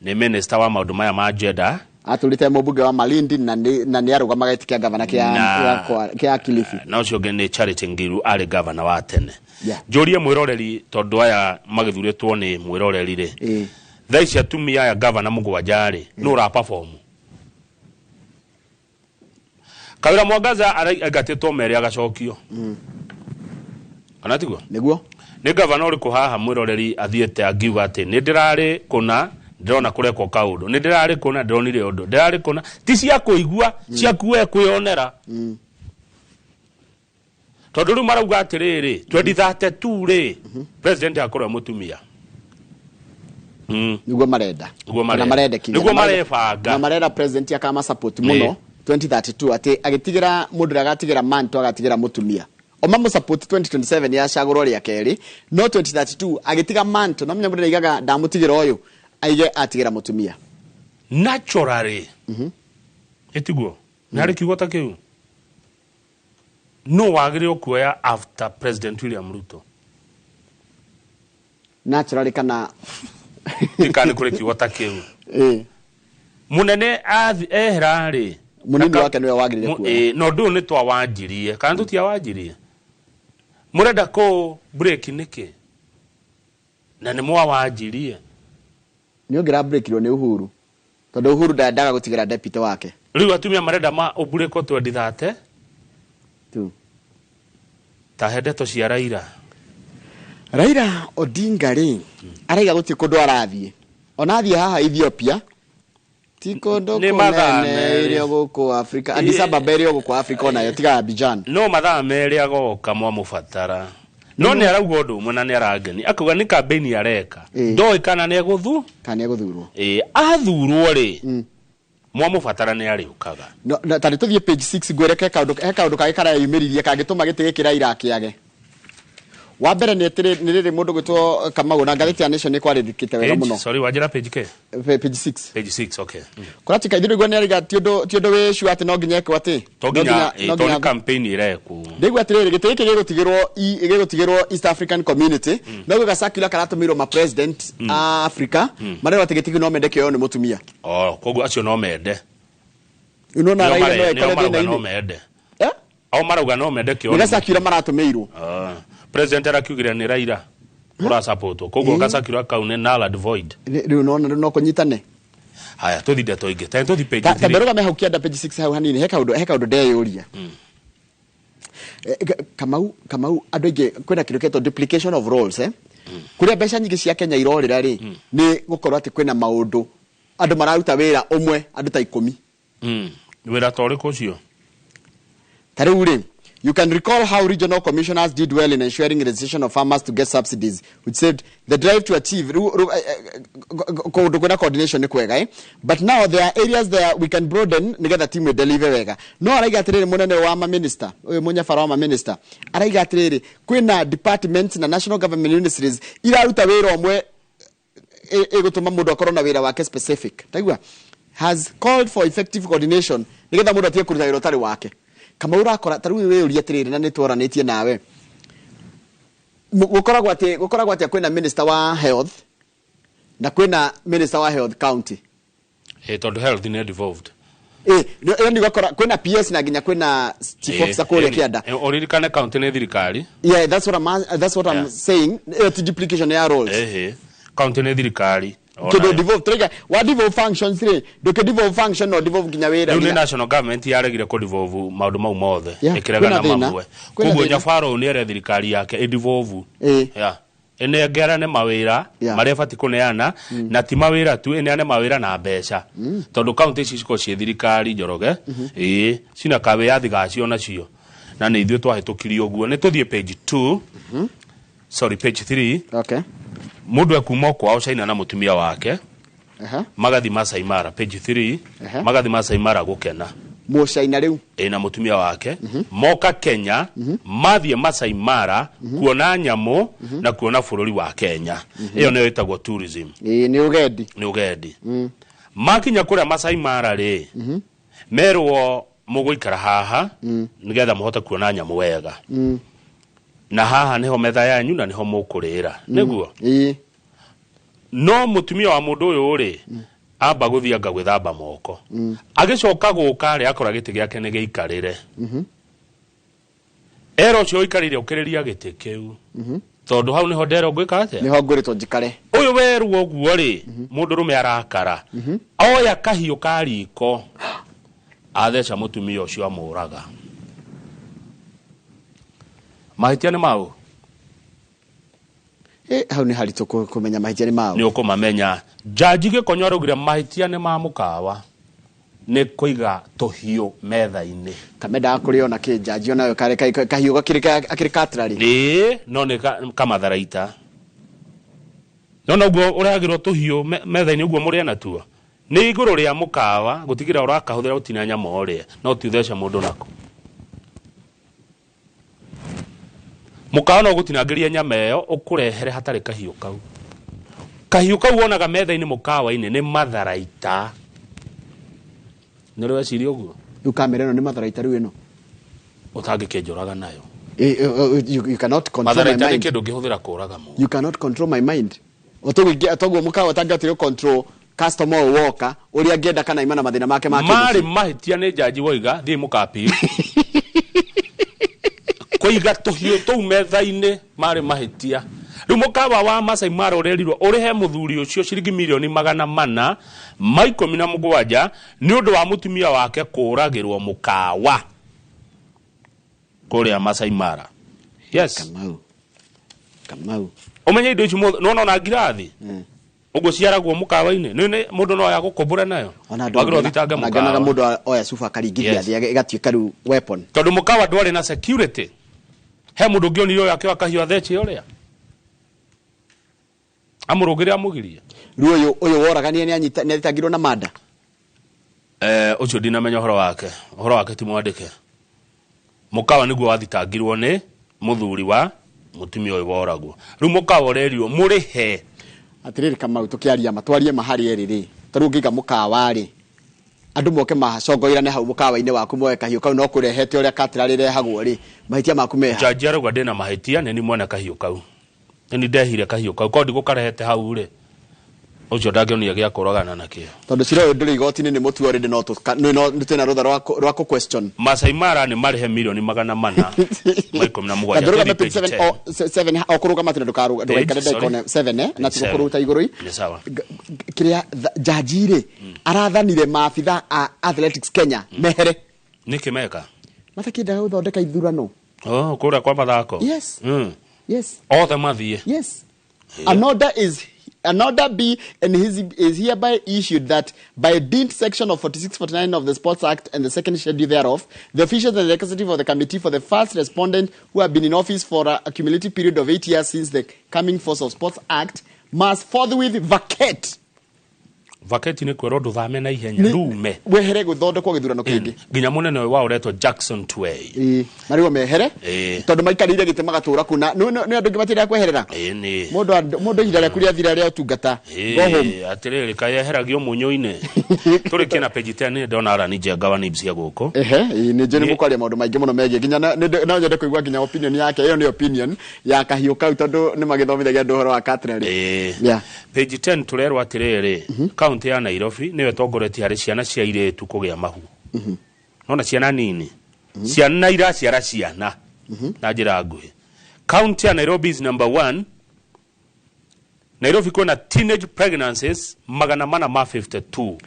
nĩ minister wa maũndũ maya ma gender. Atũrĩte mũmbunge wa Malindi na nĩ arũgamaga gĩtĩ kĩa gavana kĩa Kilifi. Na ũcio ũngĩ nĩ Charity Ngilu, arĩ gavana wa tene. Yeah. Njũrie mwĩroreri, tondũ aya magĩthurĩtwo nĩ mwĩroreri rĩ, thaa ici atumia aya gavana mũgwanja rĩ, nũ ũra perform? Kawĩra Mwangaza aingatĩtwo merĩ agacokio, kana tiguo? Nĩguo. Nĩ gavana ũrĩkũ haha mwĩroreri athiĩte angiuga atĩ nĩ ndĩrarĩ kũna ndĩrona kũrekwo kaũndũ, nĩ ndĩrarĩ kũna ndĩronire ũndũ, ndĩrarĩ kũna, ti cia kũigua, ciaku we kwĩyonera? Tondũ rĩu marauga atĩrĩrĩ, 2032 rĩ, president akorwo e mũtumia. Nĩguo marenda. Nĩguo Kana marenda. marendekithia. Nĩguo Na marebanga. Na marera president akama support mũno 2032, atĩ agĩtigĩra mũndũ ũrĩa agatigĩra manto agatigĩra mũtumia o mamũ support 2027 yacagũrwo rĩa kerĩ, no 2032 agĩtiga manto na menya mũndũ aigaga ndamũtigĩra ũyũ, aige atigĩra mũtumia. Naturally, ĩtiguo nĩ harĩ kiugo ta kĩu no wagĩrĩirwo kuoya after President William Ruto? Naturally kana? Ndikana nĩ kũrĩ kiugo ta kĩu. Mũnene ehera rĩ, Mũnini wake nĩwe wagĩrĩire kuoya. Na ũndũ ũyũ nĩ twawanjirie kana tũtiawanjirie, mũrenda kũ break nĩkĩ? Na nĩ mwawanjirie. Nĩ ũngĩra breakirwo nĩ Uhuru, tondũ Uhuru ndendaga gũtigĩra deputy wake. Rĩu atumia marenda ma ũmburĩko 2030 tu. Ta he ndeto cia Raila. Raila Odinga rĩ, araiga gũtirĩ kũndũ arathiĩ, ona athiĩ haha Ethiopia ti kũndũ Nĩ mathaa kũnene. merĩ. Ĩrĩ o gũkũ Afrika, Addis Ababa ĩrĩ o gũkũ Afrika, onayo tiga Abidjan. No mathaa merĩ agoka mwamũbatara, no nĩ arauga ũndũ ũmwe na nĩ arangeni, akauga nĩ kambĩini areka, ndoĩ kana nĩ egũthu kana nĩ egũthurwo. Ĩ, athurwo rĩ, mwamũbatara nĩ arĩũkaga. No, na tarĩ tũthiĩ page 6, ngwĩreke kaũndũ, he kaũndũ kangĩ kareyumĩririe kangĩtũma gĩtĩ gĩkĩ Raila akĩage. Wa mbere nĩ atĩrĩ, nĩ rĩrĩ mũndũ gwĩtwo Kamau, na ngathĩti ya Nation nĩ kwarĩndĩkĩte wega Page, mũno. Sorry, wanjĩra page ke? Page 6. Page 6, okay. Kũratuĩka ithuĩ nĩguo nĩ araiga ti ũndũ wĩ sure atĩ no nginya ekwo atĩ To nginya ĩ, to nĩ campaign ĩrekwo. Ndĩgua atĩrĩrĩ, gĩtĩ gĩkĩ gĩgũtigĩrwo East African Community, no gwĩka circular karatũmĩirwo ma president a Africa, marerwo atĩ gĩtĩ kĩu no mende kĩoywo nĩ mũtumia. Oh, koguo acio no mende. Nĩwona Nĩo Raila no nĩo ekore marauga no thĩna-inĩ. mende. Eh? Ao marauga no mende kĩoywo. Nĩ gacircular maratũmĩirwo. Ah, president arakiugire nĩ Raila ũrasapotwo, koguo gacircular kau nĩ null and void. Rĩu nona no kũnyitane. Haya, tũthi ndeto ingĩ, ta tũthi page Ta 3. mberũgame hau kĩanda page 6 hau hanini, he kaũndũ ndeyũria. Kamau, andũ aingĩ, kwĩna kĩndũ kĩetwo duplication of roles, eh? Kũrĩa mbeca nyingĩ cia Kenya irorĩra rĩ, nĩ gũkorwo atĩ kwĩna maũndũ andũ mararuta wĩra ũmwe, andũ ta 10. Wĩra ta ũrĩkũ ũcio? Ta rĩu rĩ, you can recall how regional commissioners did well in ensuring registration of farmers to get subsidies, which saved the drive to achieve. Rĩu, kũndũ kwĩna coordination nĩ kwega, eh? But now there are areas there we can broaden nĩgetha timu ĩdeliver wega. No araiga atĩrĩrĩ, mũnene wa maminista ũyũ, mũnyabara wa maminista, araiga atĩrĩrĩ, kwĩna departments na national government ministries iraruta wĩra ũmwe, ĩgũtũma mũndũ akorwo na wĩra wake specific. Taigua, has called for effective coordination nĩgetha mũndũ atige kũruta wĩra ũtarĩ wake. Kama ũrakora ta rĩu wĩyũria atĩrĩrĩ, na nĩ twaranĩtie nawe, gũkoragwo atĩ kwĩna minister wa health na kwĩna minister wa health county. Ĩ, tondũ health nĩ devolved. Ĩ, yani ũgakora kwĩna PS na nginya kwĩna chief officer kũrĩa kĩanda. Ũririkane county nĩ thirikari. Yeah, that's what I'm saying. Ĩyo ti duplication ya roles? Ehe, county nĩ thirikari o Kĩndũ nayo. devolve, tũraiga wa devolve functions rĩ, ndũkĩ devolve function no devolve nginya wĩra. Rĩu nĩ national government yaregire kũ devolve maũndũ mau mothe, Yeah, ĩkĩregana kwĩna thĩna. mamwe. Kwĩna Koguo thĩna. nyabaro ũyũ nĩ ere thirikari yake ĩdevolve. Yeah. Ĩnengerane mawĩra marĩa ĩbatiĩ kũneana, na ti mawĩra tu, ĩneane mawĩra na mbeca, tondũ kaunti ici cikorwo ciĩ thirikari njoroge, ĩĩ, cina kawĩyathi gacio nacio, na nĩ ithuĩ twahĩtũkirie ũguo. Nĩ tũthiĩ page 2, sorry, page 3. Okay. Mũndũ ekuma kwao China na mũtumia wake, magathi Masai Mara, page 3. Magathi Masai Mara gũkena. Mũcaina rĩu? Ĩ, na mũtumia wake moka Kenya, mathiĩ Masai Mara kuona nyamũ na kuona bũrũri wa Kenya. Ĩyo nĩyo ĩtagwo tourism. Ĩĩ, nĩ ũgendi. Nĩ ũgendi. Makinya kũrĩa Masai Mara rĩ, merwo mũgũikara haha nĩgetha mũhote kuona nyamũ wega, na haha nĩho metha yanyu na nĩho mũkũrĩra, nĩguo. Ĩĩ. No mũtumia wa mũndũ ũyũ rĩ, amba gũthiĩ anga gwĩthamba moko, agĩcoka gũka rĩ, akora gĩtĩ gĩake nĩ gĩikarĩre. Era ũcio ũikarĩire, ũkĩrĩria gĩtĩ kĩu, tondũ hau nĩho ndero ngwĩka atĩa. Nĩho ngwĩrĩtwo njikare. Ũyũ werwo ũguo rĩ, mũndũrũme arakara, oya kahiũ ka riko, atheca mũtumia ũcio, amũraga. Mahĩtia nĩ mau? Ĩ, hau nĩ haritũ kũmenya mahĩtia nĩ mao. Nĩ ũkũmamenya. Jaji Gĩkonyo araugire mahĩtia nĩ ma mũkawa nĩ kũiga tũhiũ metha-inĩ. Kamendaga kũrĩa ona kĩ njanji onayo kahiũ gakĩrĩ akĩrĩ katrari. Ĩĩ, no nĩ kamatharaita, no noguo ũrehagĩrwo tũhiũ metha-inĩ ũguo mũrĩe natuo nĩ igũrũ rĩa mũkawa gũtigĩra ũrakahũthĩra gũtinia nyama ũrĩe, no ti ũthece mũndũ nako. Mũkawa no gũtinangĩria nyama ĩyo ũkũrehere hatarĩ kahiũ kau. Kahiũ kau wonaga metha-inĩ mũkawa-inĩ nĩ matharaita. Nĩ ũrĩ weciria ũguo? Rĩu kamera ĩno nĩ matharaita rĩu ĩno. Ũtangĩkĩnjũraga nayo. You cannot control my Matharaita nĩ mind. kĩndũ ũngĩhũthĩra kũraga mũndũ. You cannot control my mind. Otoguo mũkawa ũtangĩhotire control customer ũyũ woka ũrĩa angĩenda kana ima na mathĩna make ma Marĩ kĩmũciĩ. mahĩtia nĩ jaji woiga thiĩ mũkapi kũiga tũhiũ tũu metha-inĩ marĩ mahĩtia. Rĩu mũkawa wa Masai Mara ũrerirwo ũrĩhe mũthuri ũcio ciringi mirioni 417 nĩ ũndũ wa mũtumia wake kũũragĩrwo mũkawa kũrĩa Masai Mara. Yes. Kamau. Ũmenye indo ici nĩwona ona ngirathi ũguo ciaragwo mũkawa-inĩ nĩ mũndũ no agũkũmbũre nayo. Ona Wagĩrĩirwo ũthitange ndangĩonaga mũkawa mũndũ oya cuba akaringithia Yes. thĩ ĩgatuĩka rĩu weapon. Tondũ mũkawa ndwarĩ na security, he mũndũ ũngĩonire ũyũ akĩoya kahiũ athece ũrĩa amũrũgĩre amũgirie. Rĩu ũyũ woragania nĩ athitangirwo na manda. Ũcio ndinamenya ũhoro wake, ũhoro wake ti mwandĩke. Mũkawa nĩguo wathitangirwo nĩ mũthuri wa mũtumia ũyũ woragwo. Rĩu mũkawa ũrerirwo mũrĩhe. Atĩrĩrĩ Kamau, tũkĩaria ma twarie ma harĩ erĩ rĩ, ta rĩu ũngĩiga mũkawa rĩ, andũ moke macongoirane hau mũkawa-inĩ waku moe kahiũ kau no kũrehete ũrĩa katĩra rĩrehagwo rĩ, mahĩtia maku meha? Jaji arauga ndĩna mahĩtia, nĩ ni mwene kahiũ kau, nĩ ni ndehire kahiũ kau, korwo ndigũkarehete hau rĩ, ũcio ndangĩonire gĩa kũragana nakĩo. Tondũ cira ũyũ ndũrĩ igoti-inĩ nĩ mũtu already, no nĩ twĩna rũtha rwa kũ question. Masai Mara nĩ marĩhe mirioni 417. Ndũrũgame Tũthiĩ page page 7 10. O 7 o kũrũgama tene ndũgaikare Page, ndagĩka sorry. one 7 na Page tigo 7. kũrũta igũrũ. Nĩ sawa. Kĩrĩa jaji rĩ arathanire maabitha a Athletics Kenya mehere. Nĩkĩ meka? Matakĩendaga gũthondeka ithurano. Oh, kũrĩa kwa mathako. Yes. Yes. Othe mathiĩ. Yes. An order is an order be and his, is hereby issued that by dint section of 4649 of the Sports Act and the second schedule thereof, the officials and the executive of the committee for the first respondent who have been in office for a cumulative period of 8 years since the coming force of Sports Act must forthwith vacate. Vacate nĩ kwĩrwo ndũthame na ihenya ndume. Wehere gũthondekwo gĩthurano kĩngĩ. Nginya mũnene ũyũ wao ũretwo Jackson Tway. Ĩĩ, marĩo mehere tondũ maikarĩire gĩtĩ magatũra kuna nĩ andũ angĩ matiendaga kweherera. Ĩĩ nĩ. Mũndũ ihinda rĩaku rĩathira rĩa ũtungata, go home. Ĩĩ, atĩrĩrĩ kayeheragio mũnyũ-inĩ. Tũrĩkie na page 10, nĩ ndona Arani Njenga wa Nibs ya gũkũ. Ehe, ĩĩ, nĩ njũĩ nĩ mũkwaria maũndũ maingĩ mũno megiĩ nginya no nyende kũigua nginya opinion yake. Ĩyo nĩ opinion ya kahiũ kau tondũ nĩ magĩthomithagia andũ ũhoro wa cutlery. Yeah. Page 10 tũrerwo atĩrĩrĩ, kaunti ya Nairobi nĩyo ĩtongoretie harĩ ciana cia irĩtu kũgĩa mahu. Nona ciana nini, ciana iraciara ciana na njĩra nguhĩ. Kaunti ya Nairobi is number one. Nairobi kwĩna teenage pregnancies 452,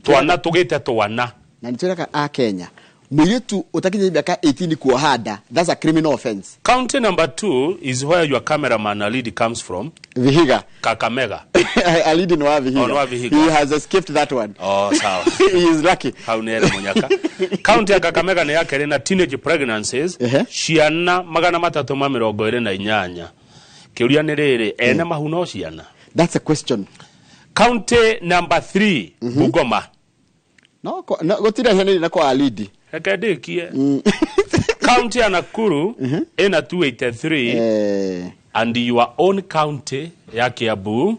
twana tũgĩte twana. Na nĩ twĩraga a Kenya, mũirĩtu ũtakinyĩtie mĩaka 18 kuoha nda, that's a criminal offense. County number 2 is where your cameraman Alidi comes from. Vihiga. Kakamega. Alidi ni wa Vihiga. Oh, ni wa Vihiga. He has escaped that one. Oh, sawa. He is lucky. Hau nĩ ere mũnyaka. County ya Kakamega nĩ ya kerĩ na teenage pregnancies ciana 328. Kĩũria nĩ rĩrĩ, ene mahu no ciana? That's a question. County number 3, Bungoma. No, no gũtirĩ hianĩrĩ na kwa Alidi. Reke ndĩkie. County ya Nakuru ĩna 283 and your own county ya Kiambu,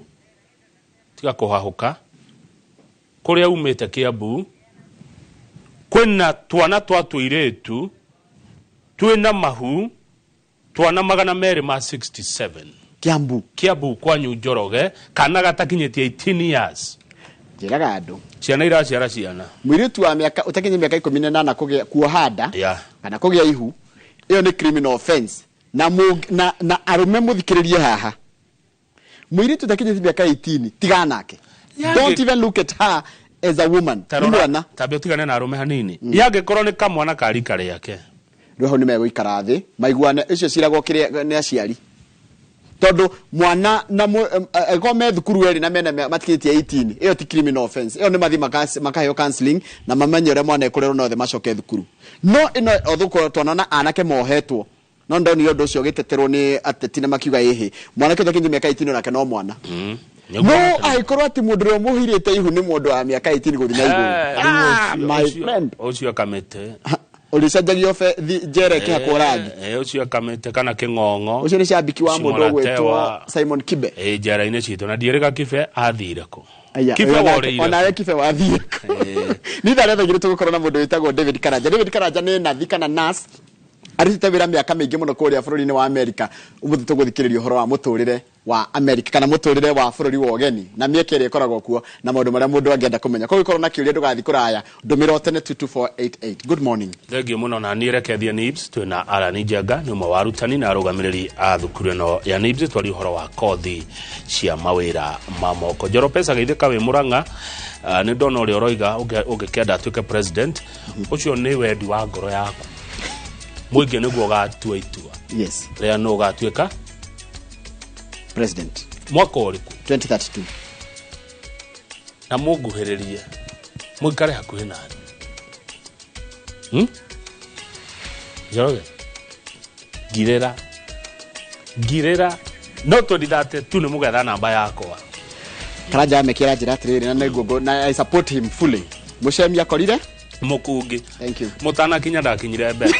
tiga kũhahũka kũrĩa umĩte Kiambu, kwĩna twana twa tũirĩtu twĩna mahu twana 267. Kiambu. Kiambu kwanyu Njoroge, kana gatakinyĩtie 18 years. Njĩraga andũ ciana iraciara ciana. Mũirĩtu wa mĩaka ũtakinyĩtie mĩaka 18 kũgĩa kuoha nda kana kũgĩa ihu, ĩyo nĩ criminal offense. Na na arũme mũthikĩrĩrie haha, mũirĩtu ũtakinyĩtie mĩaka 18 tigana nake. Don't even look at her as a woman. Nĩ mwana. Tambe ũtigane na arũme hanini. Yangĩkorwo nĩ kamwana ka rika rĩake, rĩu hau nĩ megũikara thĩ maiguane, icio ciragwo kĩrĩa nĩ aciari, tondũ mwana na angĩkorwo me thukuru erĩ na mena matikĩtie 18, ĩyo ti criminal offense. Ĩyo nĩ mathiĩ makaheo counseling na mamenye ũrĩa mwana ekũrerwo na othe macoke thukuru. No ĩno othũkorwo twanona anake mohetwo, no ndonire ũndũ ũcio ũgĩteterwo nĩ ateti na makiuga ĩhĩ mwanake ũtakinyia mĩaka 18 onake no mwana. No angĩkorwo atĩ mũndũ ũrĩa ũmũhirĩte ihu nĩ mũndũ wa mĩaka 18 gũthiĩ na igũrũ, my friend, ũcio akamĩte ũrĩcenjagio njera ĩkĩhakwo rangi. Ũcio akamĩte kana kĩng'ong'o. Ũcio nĩ cambiki wa mũndũ ũgwĩtwo Simon Kibe. Njera-inĩ citũ na ndiĩrĩga Kibe athire kũ. Kibe worĩire. Onawe Kibe wathire kũ. Nĩ ithaa rĩa thaa igĩrĩ tũgũkorwo na mũndũ wĩtagwo David Karanja. David Karanja nĩ nathi kana nurse Arutĩte wĩra mĩaka mĩingĩ mũno kũrĩa bũrũri-inĩ wa Amerika. Ũmũthĩ tũgũthikĩrĩria ũhoro wa mũtũrĩre wa Amerika kana mũtũrĩre wa bũrũri wa ũgeni na mĩeke ĩrĩa ĩkoragwo kuo na maũndũ marĩa mũndũ angĩenda kũmenya. Koguo ikorwo na kĩũria, ndũgathiĩ kũraya, ndũmĩra o tene 22488. Good morning. Thengiũ mũno. Na niĩ reke thiĩ NIBS. Twĩna Alani Njenga, nĩ ũmwe wa arutani na arũgamĩrĩri a thukuru ĩno ya NIBS, twarie ũhoro wa kothi cia mawĩra ma moko. Njoro Pesa geithĩka wĩ Mũrang'a. Nĩ ndona ũrĩa ũroiga ũngĩkenda atuĩke president. Ũcio nĩ wendi wa ngoro yaku, mũingĩ nĩguo ũgatua itua rĩa nũ ũgatuĩka president. Mwaka ũrĩkũ? 2032. Na mũnguhĩrĩrie, mũikare hakuhĩ nani, Njoroge, ngirĩra ngirĩra, no 2032 nĩ mũgetha namba yakwa. Karanja amekĩra njĩra atĩrĩrĩ, na nĩguo na I support him fully. Mũcemi akorire mũkungi. Thank you. Mũtanakinya ndakinyire mbere.